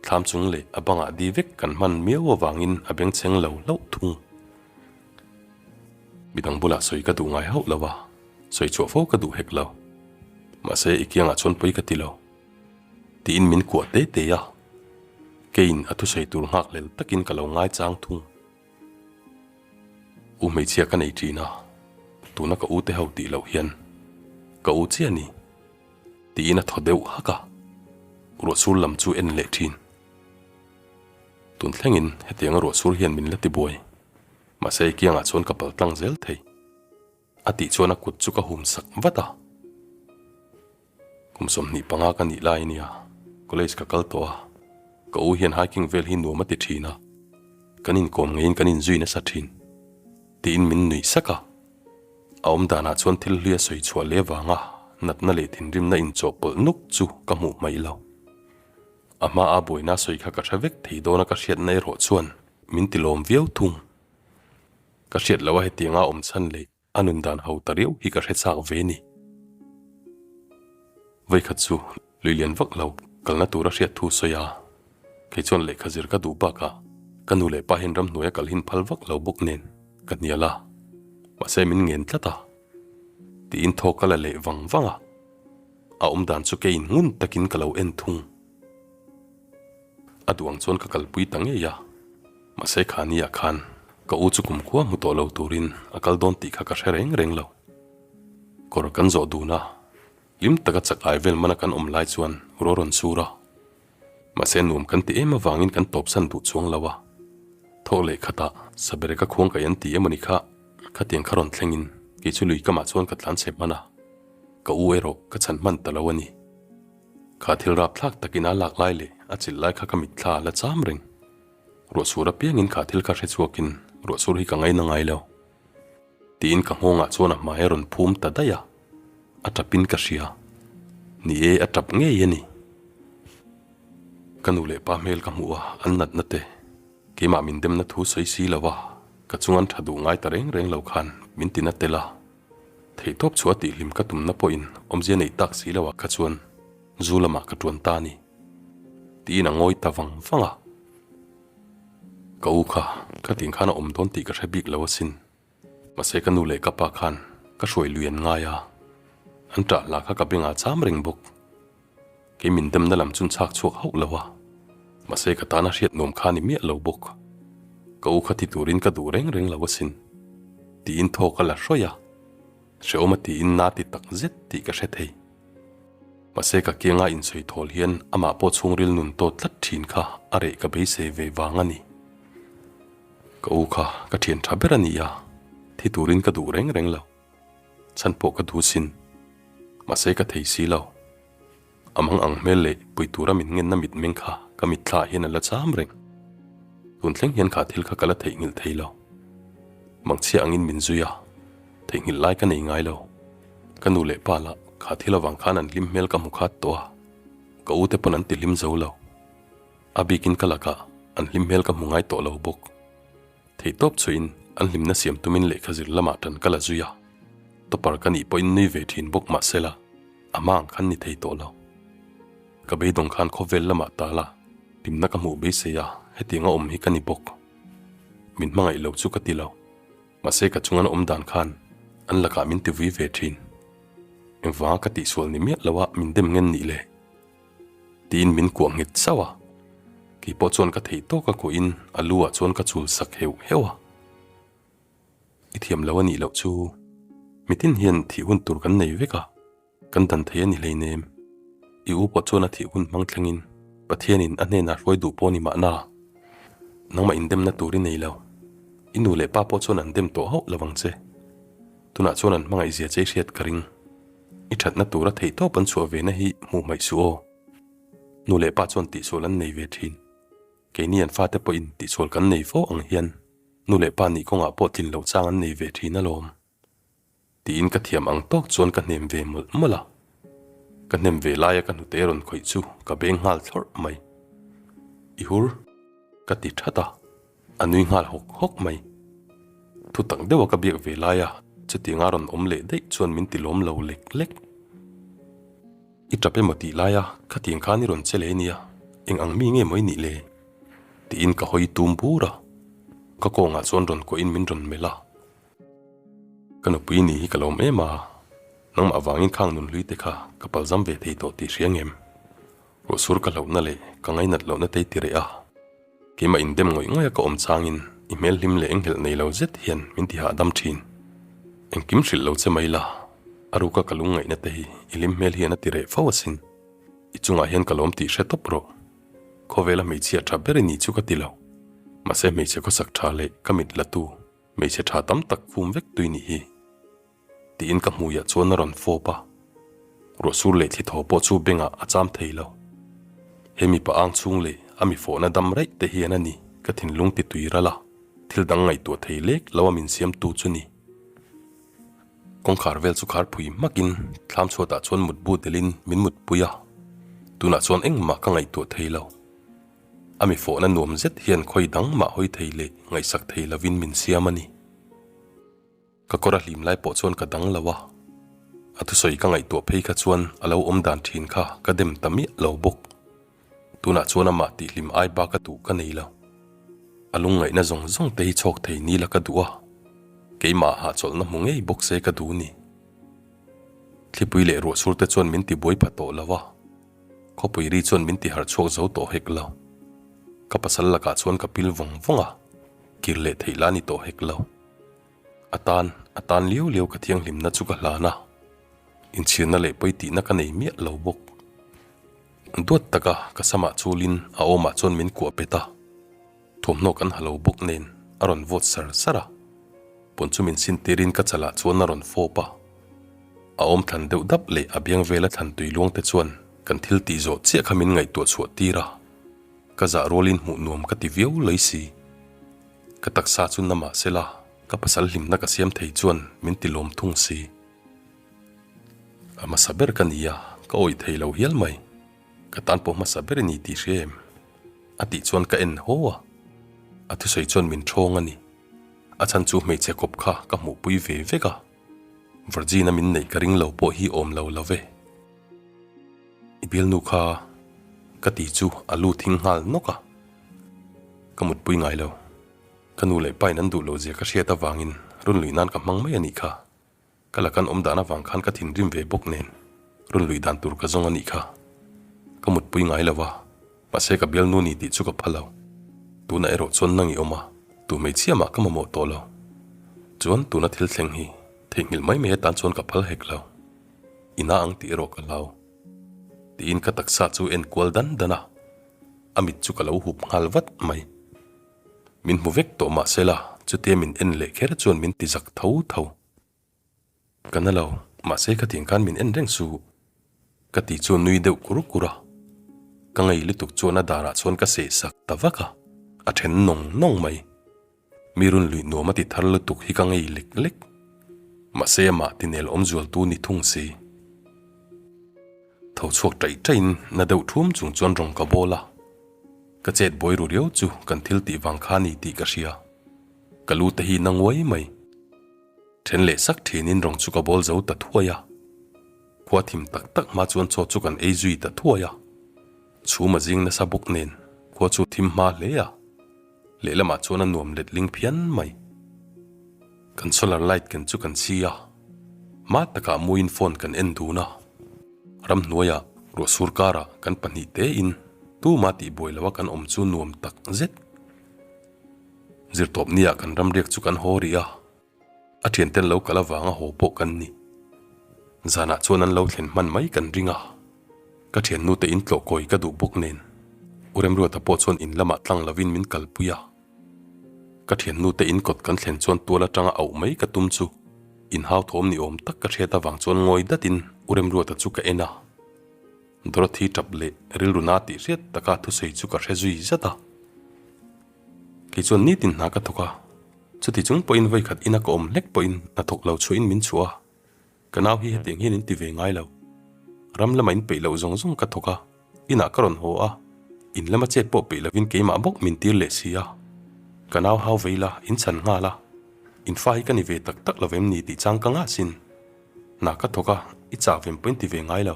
thlam chung leh a bangah di vek kan hman miau avangin a bengchheng lo hlauh thung. Midang bulah sawi ka duh ngai hauh lo a, sawi chhuah fo ka duh hek lo. Mahse i kiangah chuan pawi ka ti lo. Tiin min kuah te te a, keiin a thusawi tur nghak hlel takin ka lo ngaichang thung. U hmeichhia ka nei thin a, tuna ka u te ho tih loh hian ka u chiah a ni tiin a thaw deuh hak a, ruahsur lam chu en leh thin. Tun thlengin hetianga ruahsur hian min la tibuai, mahse kiangah chuan ka paltlang zel thei. A tih chuan a kut chu ka hum sak vat a. Kum 25 ka nih lai ania, college ka kal tawh a, ka u hian hiking vel hi nuam a ti thin a, kan inkawm ngeiin kan inzui nasa thin, tiin min nuih sak a. A awm danah chuan thil hlui a sawi chhuah leh vanga natna leh thinrimna inchawhpawlh nuk chu ka hmuh hmaih lo. A hma a buaina sawi kha ka hre vek thei dawn a ka hriatna erawh chuan min ti lawm viau thung. Ka hriat loh a hetianga awm chhan leh a nun dan ho ta riau hi ka hre chak ve ni. Vawikhat chu lui lian vak lo kalna tura hriat thu sawi a, kei chuan lehkha zir ka duh bakah ka nu leh pa hian ramhnuaia kal hin phal vak lo bawk nen ka hnial a, mahse min ngen tlat a, tiin thaw ka la leh vang vang a, a awm dan chu keiin ngun takin ka lo en thung. A duh ang chuan ka kalpui ta ngei a, mahse khaniah khan ka u chu kumkhua hmu tawh lo turin a kal dawn tih kha ka hre reng reng lo. Kawr kan zawh dun a, hlim taka chak ai vel mana kan awm lai chuan ruah rawn sur a, mahse nuam kan ti em avangin kan tawpsan duh chuang lo a, thawk leh khatah sabere ka khuang kaih an ti emawni kha khatiang kha rawn thlengin kei chu lui kamah chuan ka tlanchhe hman a, ka u erawh ka chhan hman ta lo a ni. Kha thil rapthlak takin a lak lai leh a chilh lai kha ka mitthla a la cham reng. Ruahsur apiangin kha thil kha hre chhuakin ruahsur hi ka ngaina ngai lo. Tiin ka nghawngah chuan a hmai a rawn phum ta daih a, a tapin ka hria. Ni e, a tap ngei a ni. Ka nu leh pa hmel ka hmuh a, an natna te, keimah min demna thu sawi si lo a, ka chung an tha duh ngai ta reng reng lo khan min tina tel a. Theihtawp chhuah a tihhlim ka tumna pawhin awmzia neih tak si loah kha chuan zu lamah ka tuan ta a ni. Tiin a ngawi ta vang vang a. Ka u kha, ka tih khan a awm dawn tih ka hre bik lo asin. Mahse ka nu leh ka pa khan ka hruai lui an ngai a, an ṭah hla kha ka bengah cham reng bawk. Kei min demna lam chun chhak chhuak hauh lo a, mahse ka tana hriat nuam kha ni miah lo bawk. Ka u kha ti turin ka duh reng reng lo asin. Tiin thaw ka la hrawih a, hrehawm a tiin na ti tak zet tih ka hre thei. Mahse ka kianga insawi thawl hian amah pawh chhungril nun tawt tlat thin kha a reh ka beisei ve vang a ni. Ka u kha ka thian tha ber a ni a, thi turin ka duh reng reng lo. Chhan pawh ka duh sin. Mahse ka thei si lo. A mang ang hmel leh pui tura min ngenna mitmeng kha ka mitthla ah hian a la cham reng. Tun thleng hian kha thil kha ka la theihnghilh thei lo. Mangchhia angin min zui a, theihnghilh lai ka nei ngai lo. Ka nu leh pa lah kha thil avang khan an hlim hmel ka hmu khat tawh a, ka u te pawn an ti hlim zo lo. A bikin ka lakah an hlim hmel ka hmu ngai tawh lo bawk. Theihtawp chhuihin an hlimna siam tumin lehkha zir lamah tan ka la zui a, topper ka nih pawhin nui ve thin bawk mahsela a hma ang khan ni thei tawh lo. Ka beidawng khan khawvel lamah tal a, hlimna ka hmuh beisei a, hetiang a awm hi ka ni bawk. Min hmangaih lo chu ka ti lo, mahse ka chung an awm dan khan an lakah min ti vui ve thin. Engvanga ka tihsual ni miah loa min dem ngen nih le? Tiin min kuah nghet zauh a, kei pawh chuan ka theih tawk a kuahin a lu ah chuan ka chul sak heuh heuh a. I thiam lo a nih loh chu mitin hian thih hun tur kan nei vek a, kan dan thei a ni hleinem. I u pawh chuan a thih hun hmang thlengin Pathianin a hnenah hruai duh pawh a ni mahna, nangmah indemna tur i nei lo. I nu leh pa pawh chuan an dem tawh hauh lo vang che. Tunah chuan an hmangaih zia che i hriat ka ring. I thatna tura theihtawp an chhuah ve na hi hmuh hmaih suh aw. Nu leh pa chuan tihsual an nei ve thin. Keini an fate pawhin tihsual kan nei fo ang hian nu leh pa nih kawngah pawh tlin loh chang an nei ve thin alawm. Tiin ka thiam ang tawk chuan ka hnem ve mawlh mawlh a. Ka hnem ve laia ka hnute rawn khawih chu ka beng nghal thlawrh mai. I hur? Ka ti that a. A nui nghal hawk hawk mai. Thu tak deuha ka biak ve laia chutianga rawn awm leh daih chuan min ti lawm lo lek lek. I tap emaw tih laia khatiang khan i rawn che leh nia, eng ang mi nge maw i nih le? Tiin ka hawi tum bur a, ka kawngah chuan rawn kuahin min rawn melh a. Ka nupui ni hi ka lawm em a, nangmah avangin khang nunhlui te kha ka palzam ve thei tawh tih hria ngem? Ruahsur ka hlauhna leh ka ngainat lohna te i ti reh a. Keimah indem ngawih ngawih a ka awm changin i hmel hlim leh enghelh nei lo zet hian min ti hahdam thin. Engkim hrilh lo che mai la, a ruka ka lungngaihna te hi i hlim hmel hian a ti reh fo asin. I chungah hian ka lawm tih hre tawp rawh. Khawvela hmeichhia tha ber i ni chu ka ti lo. Mahse hmeichhe khawsak tha leh ka mit la tu hmeichhe tha tam tak fum vek tui nih hi. Tiin ka hmuiah chuan a rawn fawp a, ruahsur leh thli thaw pawh chu bengah a cham thei lo. He mipa ang chhung leh a mi fawhna dam raih te hian a ni ka thinlung ti tui ral a, thil dang ngaihtuah thei lek lo a min siamtu chu ni. Kawngkhar vel chu khar phui hmakin thlam chhuatah chuan mutbu delin min mutpui a, tunah chuan engmah ka ngaihtuah thei lo. A mi fawhna nuam zet hian khawi dang mah hawi thei leh ngaihsak thei lovin min siam a ni. Ka kawr a hlim lai pawh chuan ka dang lo a, a thusawi ka ngaihtuah phei kha chuan a lo awm dan thin kha ka dem ta miah lo bawk. Tunah chuan amah tih hlim ai bak a duh ka nei lo. A lungngaihna zawng zawng te hi chhawk thei ni la ka duh a, keimah hahchawlhna hmu ngei bawk se ka duh ni. Thlipui leh ruahsur te chuan min ti buai pha tawh lo a, khawpui ri chuan min ti harh chhuak zo tawh hek lo. Ka pasal lakah chuan ka pil vawng vawng a, kir leh theih la ni tawh hek lo. A tan, a tan liau liau ka thianghlimna chu ka hlan a, inchhirna leh pawi tihna ka nei miah lo bawk. Duat taka ka samah chulin a awmah chuan min kuah pet a, thawmhnaw kan ha lo bawk nen a rawn vawt sar sar a, pawn chu min sin tirin ka chalah chuan a rawn fawp a. A awm thlan deuh dap leh a biang vela thlan tui luang te chuan kan thil tih zawh chiah kha min ngaihtuah chhuah tir a, ka zah rualin hmuh nuam ka ti viau lawi si. Ka taksa chu na mah sela, ka pasal hlimna ka siam thei chuan min ti lawm thung si. A hmasa ber ka ni a, ka awih thei lo hial mai. Ka tan pawh hmasa ber i ni tih hria em? A tih chuan ka en haw a, a thusawi chuan min ṭhawng a ni. A chhan chu hmeichhe kawp kha ka hmuhpui ve vek a, Virgin-a min neih ka ring lo pawh hi awm lo lo ve. I bialnu kha. Ka ti chu a lu thing nghal nawk a. Ka mutpui ngai lo. Ka nu leh pain an duh loh zia ka hriat avangin runluih nan ka hmang mai a nih kha. Ka la kan awm dan avang khan ka thinrim ve bawk nen runluih dan tur ka zawng a nih kha. Ka mutpui ngai lo a, mahse ka bialnu ni tih chu ka pha lo. Tunah erawh chuan nang i awm a, tu hmeichhia mah ka mamawh tawh lo. Chuan tuna thil thleng hi theihnghilh mai mai atan chuan ka phal hek lo. I na ang tih erawh ka hlau. Tiin ka taksa chu en kual dan dan a, a mit chu ka lo hup nghal vat mai. Min hmu vek tawh mahsela chutia min en leh kher chuan min ti zak tho tho. Ka na lo, mahse khatiang khan min en reng suh. Ka ti chu nui deuh kur kur a. Ka ngei lutuk chuan a darah chuan ka seh sak ta vak a, a then nawng nawng mai. Mi run luih nuam a ti thar lutuk hi ka ngei lek lek. Mahse amah tinel awmzualtu ni thung si. Tho chhuak ṭaih ṭaihin na deuh ṭhum chung chuan rawng ka bawl a. Ka chet buai ru riau chu kan thil tih vang kha ni tih ka hria. Ka lu te hi na nguai mai. Then leh sak thinin rawng chu ka bawl zo ta thuai a. Khua thim tak tak hma chuan chaw chu kan ei zui ta thuai a. Chhum a zing nasa bawk nen khua chu thim hma hle a. Lehlamah chuan a nuam letling phian mai. Kan solar light ken chu kan chhi a, hma takah muin phone kan en dun a. Ramhnuaiah ruah sur karah kan pahnih tein tuma tihbuai loa kan awm chu nuam tak zet. Zirtawpniah kan ramriak chu kan haw rih a. A thianten lo kal avanga haw pawh kan ni. Zanah chuan an lo thlen hman mai kan ring a. Ka thiannute in tlawh kawi ka duh bawk nen U Remruata pawh chuan in lamah tlang lovin min kalpui a. Ka thiannute in kawt kan thlen chuan tual atanga auh mai ka tum chu in hau thawm ni awm tak ka hriat avang chuan ngawi datin U Remruata chu ka en a. Dorothy tap leh rilru na tih hriat taka thusawi chu ka hre zui zat a. Kei chuan nitin hna ka thawk a, chuti chung pawhin vawikhat ina ka awm hlek pawhin hna thawk lo chhuahin min chhuah a, ka nau hi hetiang hian in ti ve ngai lo. Ram lama in peih loh zawng zawng ka thawk a, inah ka rawn haw a, in lama chet pawh peih lovin keimah bawk min tir leh si a. Ka nau hau vei la, in chhan nghal a, in fa hi ka ni ve tak tak lo vem ni tih chang ka ngah sin. Hna ka thawk a, i chah vem pawhin ti ve ngai lo.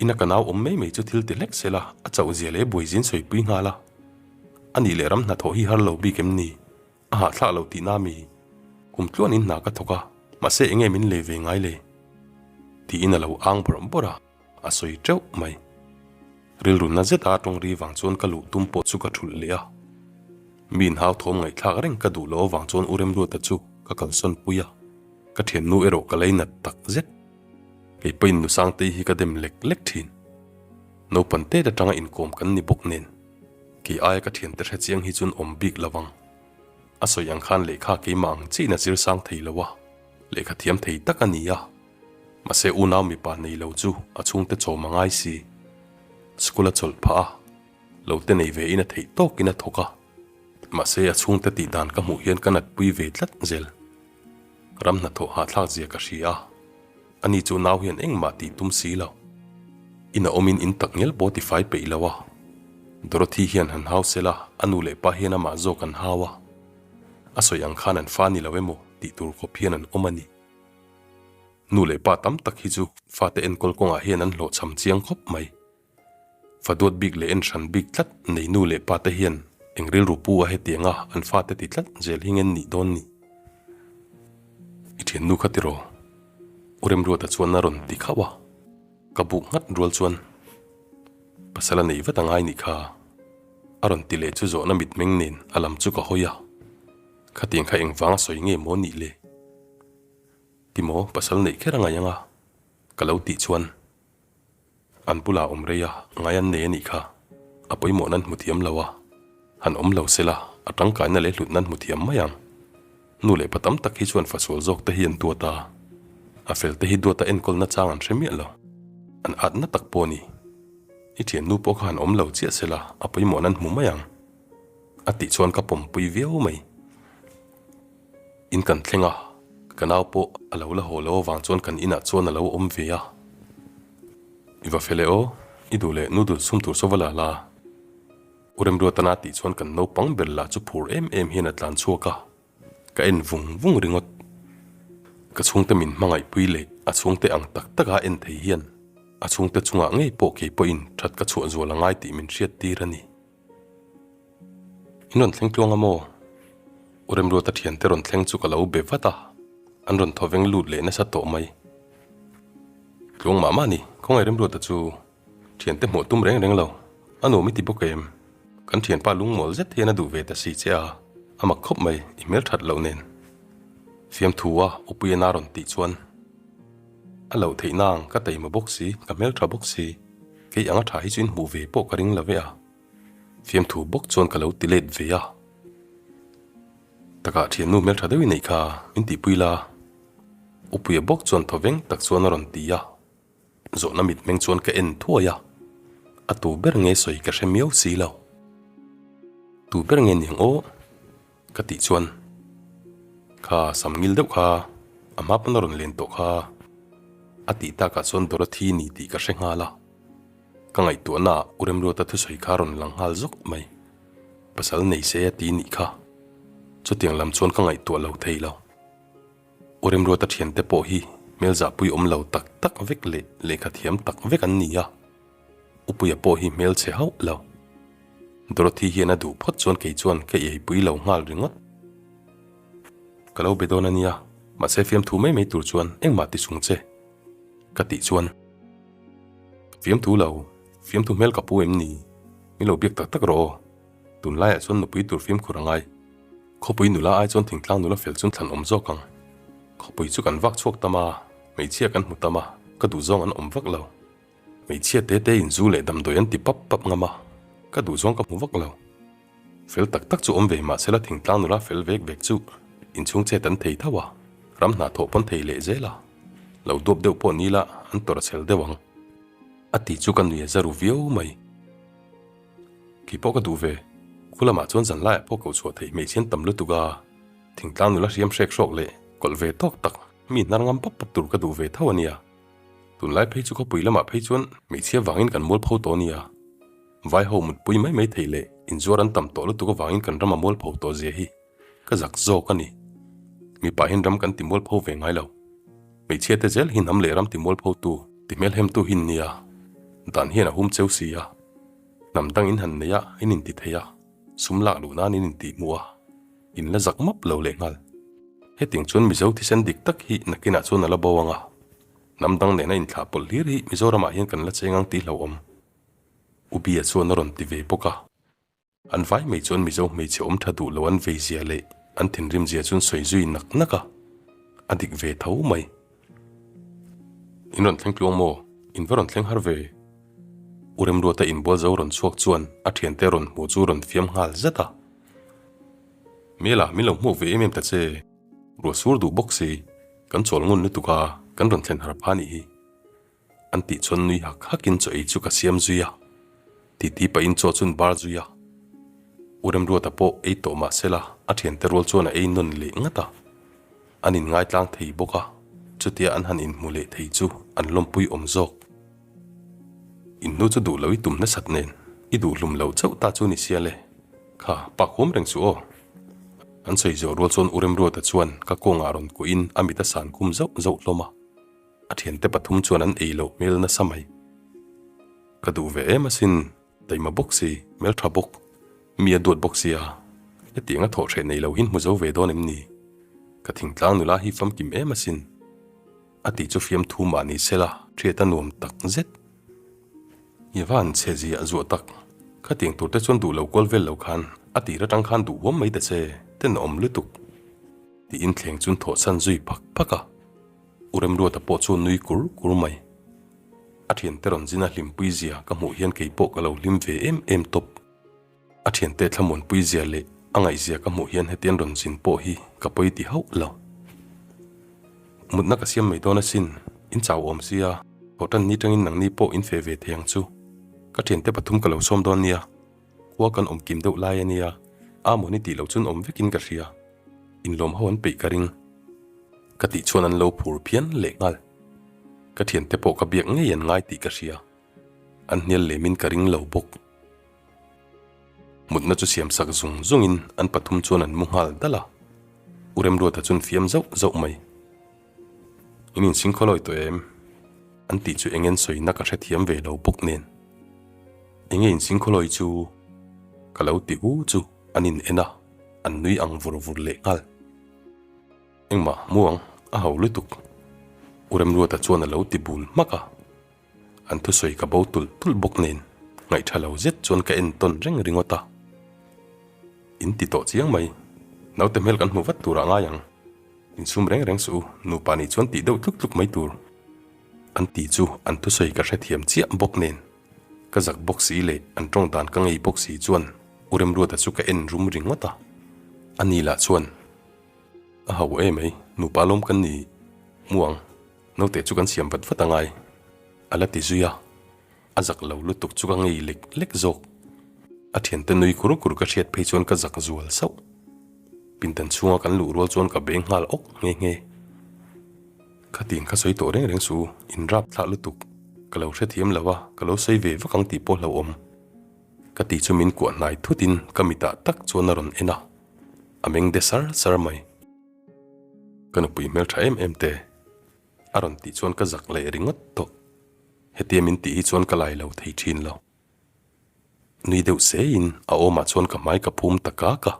Ina ka nau awm mai mai chu thil ti hlek sel a, a chauh zia leh buaizin sawipui nghal a. A nih leh ram hnathawh hi har lo bik em ni? A hahthlak lo tihna mi? Kum tluanin hna ka thawk a, mahse enge min lei ve ngai le? Tiin a lo ang bawrh bawrh a, a sawi teuh mai. Rilru na zeta a tawng ri vang chuan ka luh tum pawh chu ka thulh leh a. Mi inhau thawm ngaihthlak reng ka duh loh avang chuan U Remruata chu ka kalsawn pui a, ka thiannu erawh ka lei nat tak zet. Kei pawhin nu Sangtei hi ka dem lek lek thin. Naupan tet atanga inkawm kan ni bawk nen, kei aia ka thiante hre chiang hi chuan awm bik lo ang. A sawi ang khan lehkha keimah ang chiin a zir sang thei lo a, lehkha thiam thei tak a ni a. Mahse unau mipa nei lo chu a chhungte chawm a ngai si. School a chawlh phah a, lo te nei ve in a theih tawkin a thawk a. Mahse a chhungte tih dan ka hmuh hian ka natpui ve tlat zel. Ram hnathawh hahthlak zia ka hria a, ani chu nau hian engmah tih tum si lo. In a awmin in tak ngel pawh tifai peih lo a. Dorothy hian han hau sela a nu leh pa hian amah zawk an hau a. A sawi ang khan an fa ni lo emaw tih tur khawp hian an awm a ni. Nu leh pa tam tak hi chu fate enkawl kawngah hian an hlawhchham chiang khawp mai. Fa duat bik leh en hran bik tlat nei nu leh pa te hian eng rilru pu a hetiang a an fate ti tlat zel hi ngen nih dawn ni. I thiannu kha tiraw? U Remruata chuan a rawn ti khauh a, ka buk nghat rual chuan pasal a nei vat a ngai nih kha a rawn ti leh chu zawhna mitmeng nen a lam chu ka hawi a, khatiang kha engvang a sawi nge maw nih le? Timaw pasal neih kher a ngaih ang a? Ka lo tih chuan. An bulah awm rei a, ngai an nei a nih kha. A pawimawh nan hmu thiam lo a, han awm lo se la, a tangkaina leh hlut nan hmu thiam mai ang. Nu leh pa tam tak hi chuan fasual zawk te hi an duat a, a fel te hi duat a enkawlna chang an hre miah lo. An atna tak pawh a ni. I thiannu pawh kha han awm lo chiah se la, a pawimawh nan hmu mai ang. A tih chuan ka pawmpui viau mai. In kan thleng a, ka nau pawh a lo la haw lo avang chuan kan inah chuan a lo awm ve a. I va fel e aw, i duh leh noodles chhum tur saw va la la. U Remruatana tih chuan kan naupang ber lah chu phur em em hian a tlan chhuak a, ka en vung vung ringawt. Ka chhungte min hmangaihpui leh a chhungte ang tak taka en thei hian. A chhungte chungah ngei pawh kei pawhin that ka chhuah zual a ngai tih min hriat tir a ni. In rawn thleng tluang a maw? U Remruata thiante rawn thleng chu ka lo be vat a, an rawn thaw veng lut leh nasa tawh mai. Tluang mah mah ni, khawngaih Remruata chu thiante hmuh tum reng reng lo, a nuam i ti bawk em? Kan thianpa lungmawl zet hian a duh ve ta si che a, a mak khawp mai, i hmel that loh nen. Fiamthu a Upuiana rawn tih chuan. A loh theih nang, ka taima bawk si, ka hmeltha bawk si, kei anga tha hi chu in hmuh ve pawh ka ring lo ve a. Fiamthu bawk chuan ka lo ti let ve a. Takah thiannu hmeltha deuh i neih kha, min tihpui la. Upuia bawk chuan thaw veng tak chuan a rawn ti a. Zawhna mitmeng chuan ka en thuai a, a tu ber nge sawi ka hre miau si lo. Tu ber nge niang aw? Ka tih chuan, Kha sam ngil deuh kha, a hma pawn a rawn len tawh kha. A tih takah chuan Dorothy ni tih ka hre nghal a. Ka ngaihtuahna ah U Remruata thusawi kha a rawn lang nghal zawk mai. Pasal nei se a ti nih kha. Chutiang lam chuan ka ngaihtuah lo thei lo. U Remruata thiante pawh hi hmel zahpui awm lo tak tak vek leh lehkha thiam tak vek an ni a. Upuia pawh hi hmel chhe hauh lo. Dorothy hian a duh phawt chuan kei chuan ka eipui lo nghal ringawt. Ka lo be dawn a nia, mahse fiamthu mai mai tur chuan engmah ti sung che ka tih chuan. Ka fiamthu lo, fiamthu hmel ka pu em ni? Min lo biak tak tak rawh aw. Tunlaiah chuan nupui tur fimkhur a ngai. Khawpui nula ai chuan thingtlang nula fel chuan thlan awm zawk ang. Khawpui chu kan vak chhuak tam a, hmeichhia kan hmu tam a, ka duhzawng an awm vak lo. Hmeichhia te te in zu leh damdawi an ti pap pap ngam a, ka duhzawng ka hmu vak lo. Fel tak tak chu awm ve mahsela thingtlang nula fel vek vek chu inchhung chet an thei tho a, ram hna thawh pawn thei leh zel a, lo duap deuh pawh ni la an tawrh a chhel deuh ang. A ti chu ka nui a za ru viau mai. Kei pawh ka duh ve, khu lamah chuan zan laiah pawh koh chhuah theih hmeichhe an tam lutuk a, thingtlang nula hriam hrek hrawk leh kawlh ve tawk tak mi hnar ngam pap pap tur ka duh ve tho a nia. Tunlai phei chu khawpui lamah phei chuan hmeichhia vangin kan mualpho tawh nia. Vai ho mutpui mai mai theih leh inzuar an tam tawh lutuk avangin kan ram a mualpho tawh zia hi ka zak zawk a ni. Mipa hian ram kan ti mualpho ve ngai lo. Hmeichhia te zel hi hnam leh ram ti mualpho tu ti hmelhemtu hi nia. Dan hian a hum cheu si a. Hnam dang in han nei a, in inti thei a, sum lak luh nan in intihhmuh a, in la zak map lo lehnghal. Hetiang chuan Mizo thisen dik tak hi nakinah chuan a la bo ang a. Hnam dang nena inthlah pawlh hlir hi Mizoramah hian kan la cheng ang tih hlauhawm. U Bia chuan a rawn ti ve bawk a. An vai mai chuan Mizo hmeichhe awm tha duh lo an vei zia leh an thinrim zia chuan sawi zui nak nak a. A dik ve tho mai. In rawn thleng tluang maw? In va rawn thleng har ve. U Remruata inbual zo rawn chhuak chuan a thiante rawn hmuh chu rawn fiam nghal zet a. Mela, min lo hmuak ve em em ta che. Ruah sur duh bawk si, kan chawl ngun lutuk a, kan rawn thlen har pha nih hi. An tih chuan nui hak hakin chaw ei chu ka siam zui a, titi pahin chaw chuan bar zui a. U Remruata pawh ei tawh mah sela a thiante rual chuan a ei nawn leh ngat a. An inngaitlang thei bawk a, chutia an han inhmu leh thei chu an lawmpui awm zawk. Innu chu duh lo i tum nasat nen i duh hlum lo chauh ta chu ni sia le. Kha, pa khuam reng suh aw. An sawi zawh rual chuan U Remruata chuan ka kawngah rawn kuahin a mit a san khum zauh zauh hlawm a. A thiante pathum chuan an ei loh hmel nasa mai. Ka duh ve em asin, taima bawk si, hmeltha bawk, mi a duat bawk sia, hetiang a thawh hreh nei lo hin hmu zo ve dawn em ni? Ka thingtlang nula hi famkim em asin. A tih chu fiamthu mah ni sela hriat a nuam tak zet. I va han chhe ziah zuah tak. Khatiang tur te chuan duh lo kual vel lo khan a tir atang khan duh huam mai ta che, tenawm lutuk. Tiin thleng chuan thawh chhan zui phak phak a. U Remruata pawh chu nui kur kur mai. A thiante rawn zin a hlimpui zia ka hmuh hian kei pawh ka lo hlim ve em em tawp. A thiante thlamuanpui zia leh a ngaihzia ka hmuh hian hetian rawn zin pawh hi ka pawi ti hauh lo. Mutna ka siam mai dawn asin, in chau awm sia, thawhtan ni tangin nangni pawh in feh ve thei ang chu. Ka thiante pathum ka lo sawm dawn nia, khua kan awm kim deuh lai a nia, a mawni tih loh chuan awm vekin ka hria, inlawm ho an peih ka ring. Ka tih chuan an lo phur phian leh nghal. Ka thiante pawh ka biak ngei an ngai tih ka hria, an hnial lemin ka ring lo bawk. Mutna chu siam sak zung zungin an pathum chuan an mu nghal dal a, U Remruata chuan fiam zauh zauh mai. In insingkhaw lawi tawh em? An tih chu eng en sawina ka hrethiam ve lo bawk nen. Enge insingkhawlawi chu ka lo ti hu chu an in en a, an nui ang vur vur leh nghal. Engmah mu ang, a ho lutuk. U Remruata chuan a lo ti bul hmak a. An thusawi ka bo tulh tulh bawk nen ngaihtha lo zet chuan ka en tawn reng ringawt a. In ti tawh chiang mai, naute hmel kan hmu vat turah ngai ang. Insum reng reng suh u, nupa nih chuan tih deuh tluk tluk mai tur. An ti chu an thusawi ka hrethiam chiah bawk nen, ka zak bawk si leh an tawng dan ka ngei bawk si chuan U Remruata chu ka en rum ringawt a. Ani lah chuan, A ho e mai, nupa lawm kan ni mu ang, naute chu kan siam vat vat angai, a la ti zui a. A zak lo lutuk chu ka ngei lek lek zawk. A thiante nui kur kur ka hriat phei chuan ka zak zual sauh. Pindan chhunga kan luh rual chuan ka beng nghal awk nghe nghe. Khatin kha sawi tawh reng reng suh u, in rap thlah lutuk. Ka lo hrethiam lo a, ka lo sawi ve vak ang tih pawh hlauhawm. Ka ti chu min kuah hnai thutin ka mitah tak chuan a rawn en a, a meng de sar sar mai. Ka nupui hmeltha em em te. A rawn tih chuan ka zak leh ringawt tawh. Hetia min tih hi chuan ka lai lo thei thin lo. Nui deuh seiin a awmah chuan ka hmai ka phum ta kak a.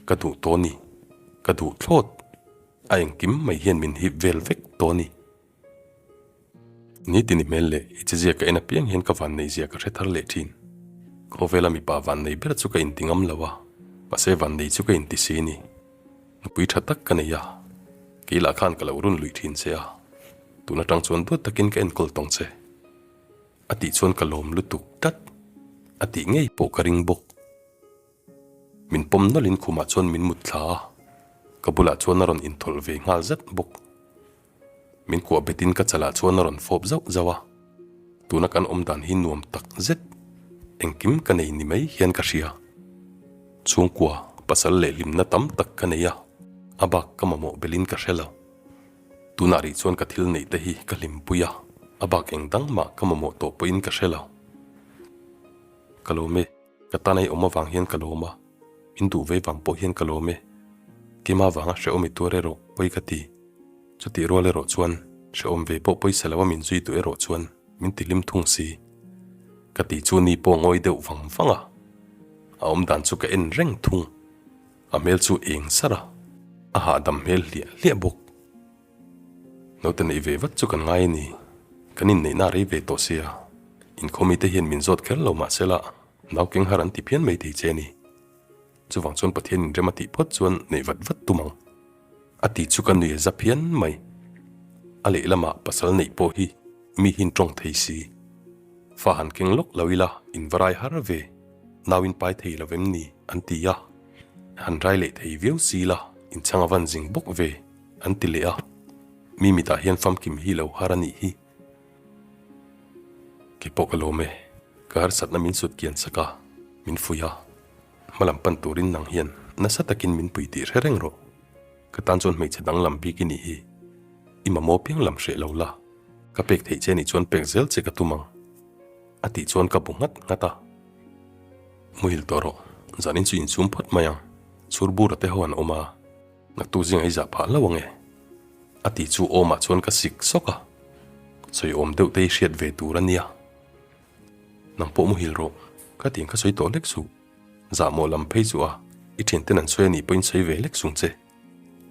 Ka duh tawh ni. Ka duh thlawt. A engkim mai hian min hip vel vek tawh ni. Nitini hmel leh i chezia ka en apiang hian ka vanneihzia ka hre thar leh thin. Khawvela mipa vannei ber chu ka inti ngam lo a, mahse vannei chu ka inti si ni. Nupui tha tak ka nei a, kei lah khan ka lo run luih thin che a, tun atang chuan duat takin ka enkawl tawng che. A tih chuan ka lawm lutuk tlat, a tih ngei pawh ka ring bawk. Min pawm nawlhin khumah chuan min mut thla a, ka bulah chuan a rawn inthawlh ve nghal zat bawk. Min kuah betin ka chalah chuan a rawn fawp zauh zauh a, tuna kan awm dan hi nuam tak zet, engkim ka nei ni mai hian ka hria. Chhungkua, pasal leh hlimna tam tak ka nei a, a bak ka mamawh belin ka hre lo. Tunah rih chuan ka thil neih te hi ka hlimpui a, a bak eng dang mah ka mamawh tawh pawhin ka hre lo. Ka lawm e, ka tan ei awm avang hian ka lawm a, min duh ve vang pawh hian ka lawm e. Keimah vanga hrehawm i tuar erawh pawi ka ti. Chutih rual erawh chuan hrehawm ve pawh pawisa lo a min zui duh erawh chuan min ti hlim thung si. Ka tih chu ni pawh ngawi deuh vang vang a, a awm dan chu ka en reng thung. A hmel chu eng sar a, a hahdam hmel hliah hliah bawk. Naute neih ve vat chu kan ngai a ni, kan inneihna a rei ve tawh sia, inkhawmite hian min zawt kher lo mahse la, nau keng har an ti phian mai thei che a ni. Chuvang chuan Pathian inrem a tih phawt chuan neih vat vat tum ang. A ti chu ka nui a za phian mai. A lehlamah pasal neih pawh hi mi hin tawng thei si. Fa han keng lawk lo ila in va rai har ve, nau in pai thei lo vem ni an ti a. Han rai leh thei viau si la in chhang a van zing bawk ve an ti leh a. Mi mitah hian famkim hi lo har a nih hi. Kei pawh ka lawm e, ka harsatna min sut kian sak a, min fuih a. Hmalam pan turin nang hian nasa takin min pui tih hre reng rawh. Ka tan chuan hmeichhe dang lam bik i nih hi. I mamawh piang lam hreh lo la, ka pek theih che nih chuan pek zel che ka tum ang. A tih chuan ka bu nghat nghat a. Muhil tawh rawh, zanin chu insum phawt mai ang. Chhurbura te ho an awm a, naktuk zingah i zah phah hlauh ang e. A tih chu awmah chuan ka sik sawk a, sawi awm deuh te hi hriat ve tur a nia. Nang pawh muhil rawh, ka tih ang kha sawi tawh lek suh. Zahmawh lam phei chu a, i thianten an sawi a nih pawhin sawi ve lek sung che.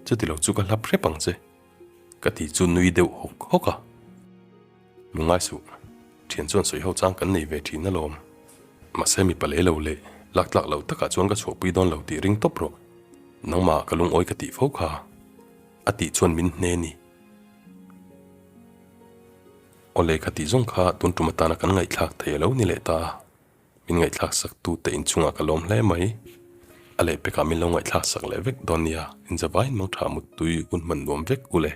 Chuti lo chu ka hlap hrep ang che. Ka tih chu nui deuh hawk hawk a. Lungngai suh, thian chuan sawi ho chang kan nei ve thin alawm. Mahse mipa leh lo leh lak tlak loh takah chuan ka chhuahpui dawn lo tih ring tawp rawh. Nangmah ka lungawi ka tih fo kha. A tih chuan min hne ni. Aw lehkha tih zawng kha tun tum atana kan ngaihthlak thei a lo ni leh ta a, min ngaihthlak sak tu te inchungah ka lawm hle mai. A lehpekah min lo ngaihthlak sak leh vek dawn nia, inzavaiin mangtha muttui hun hman nuam vek u le.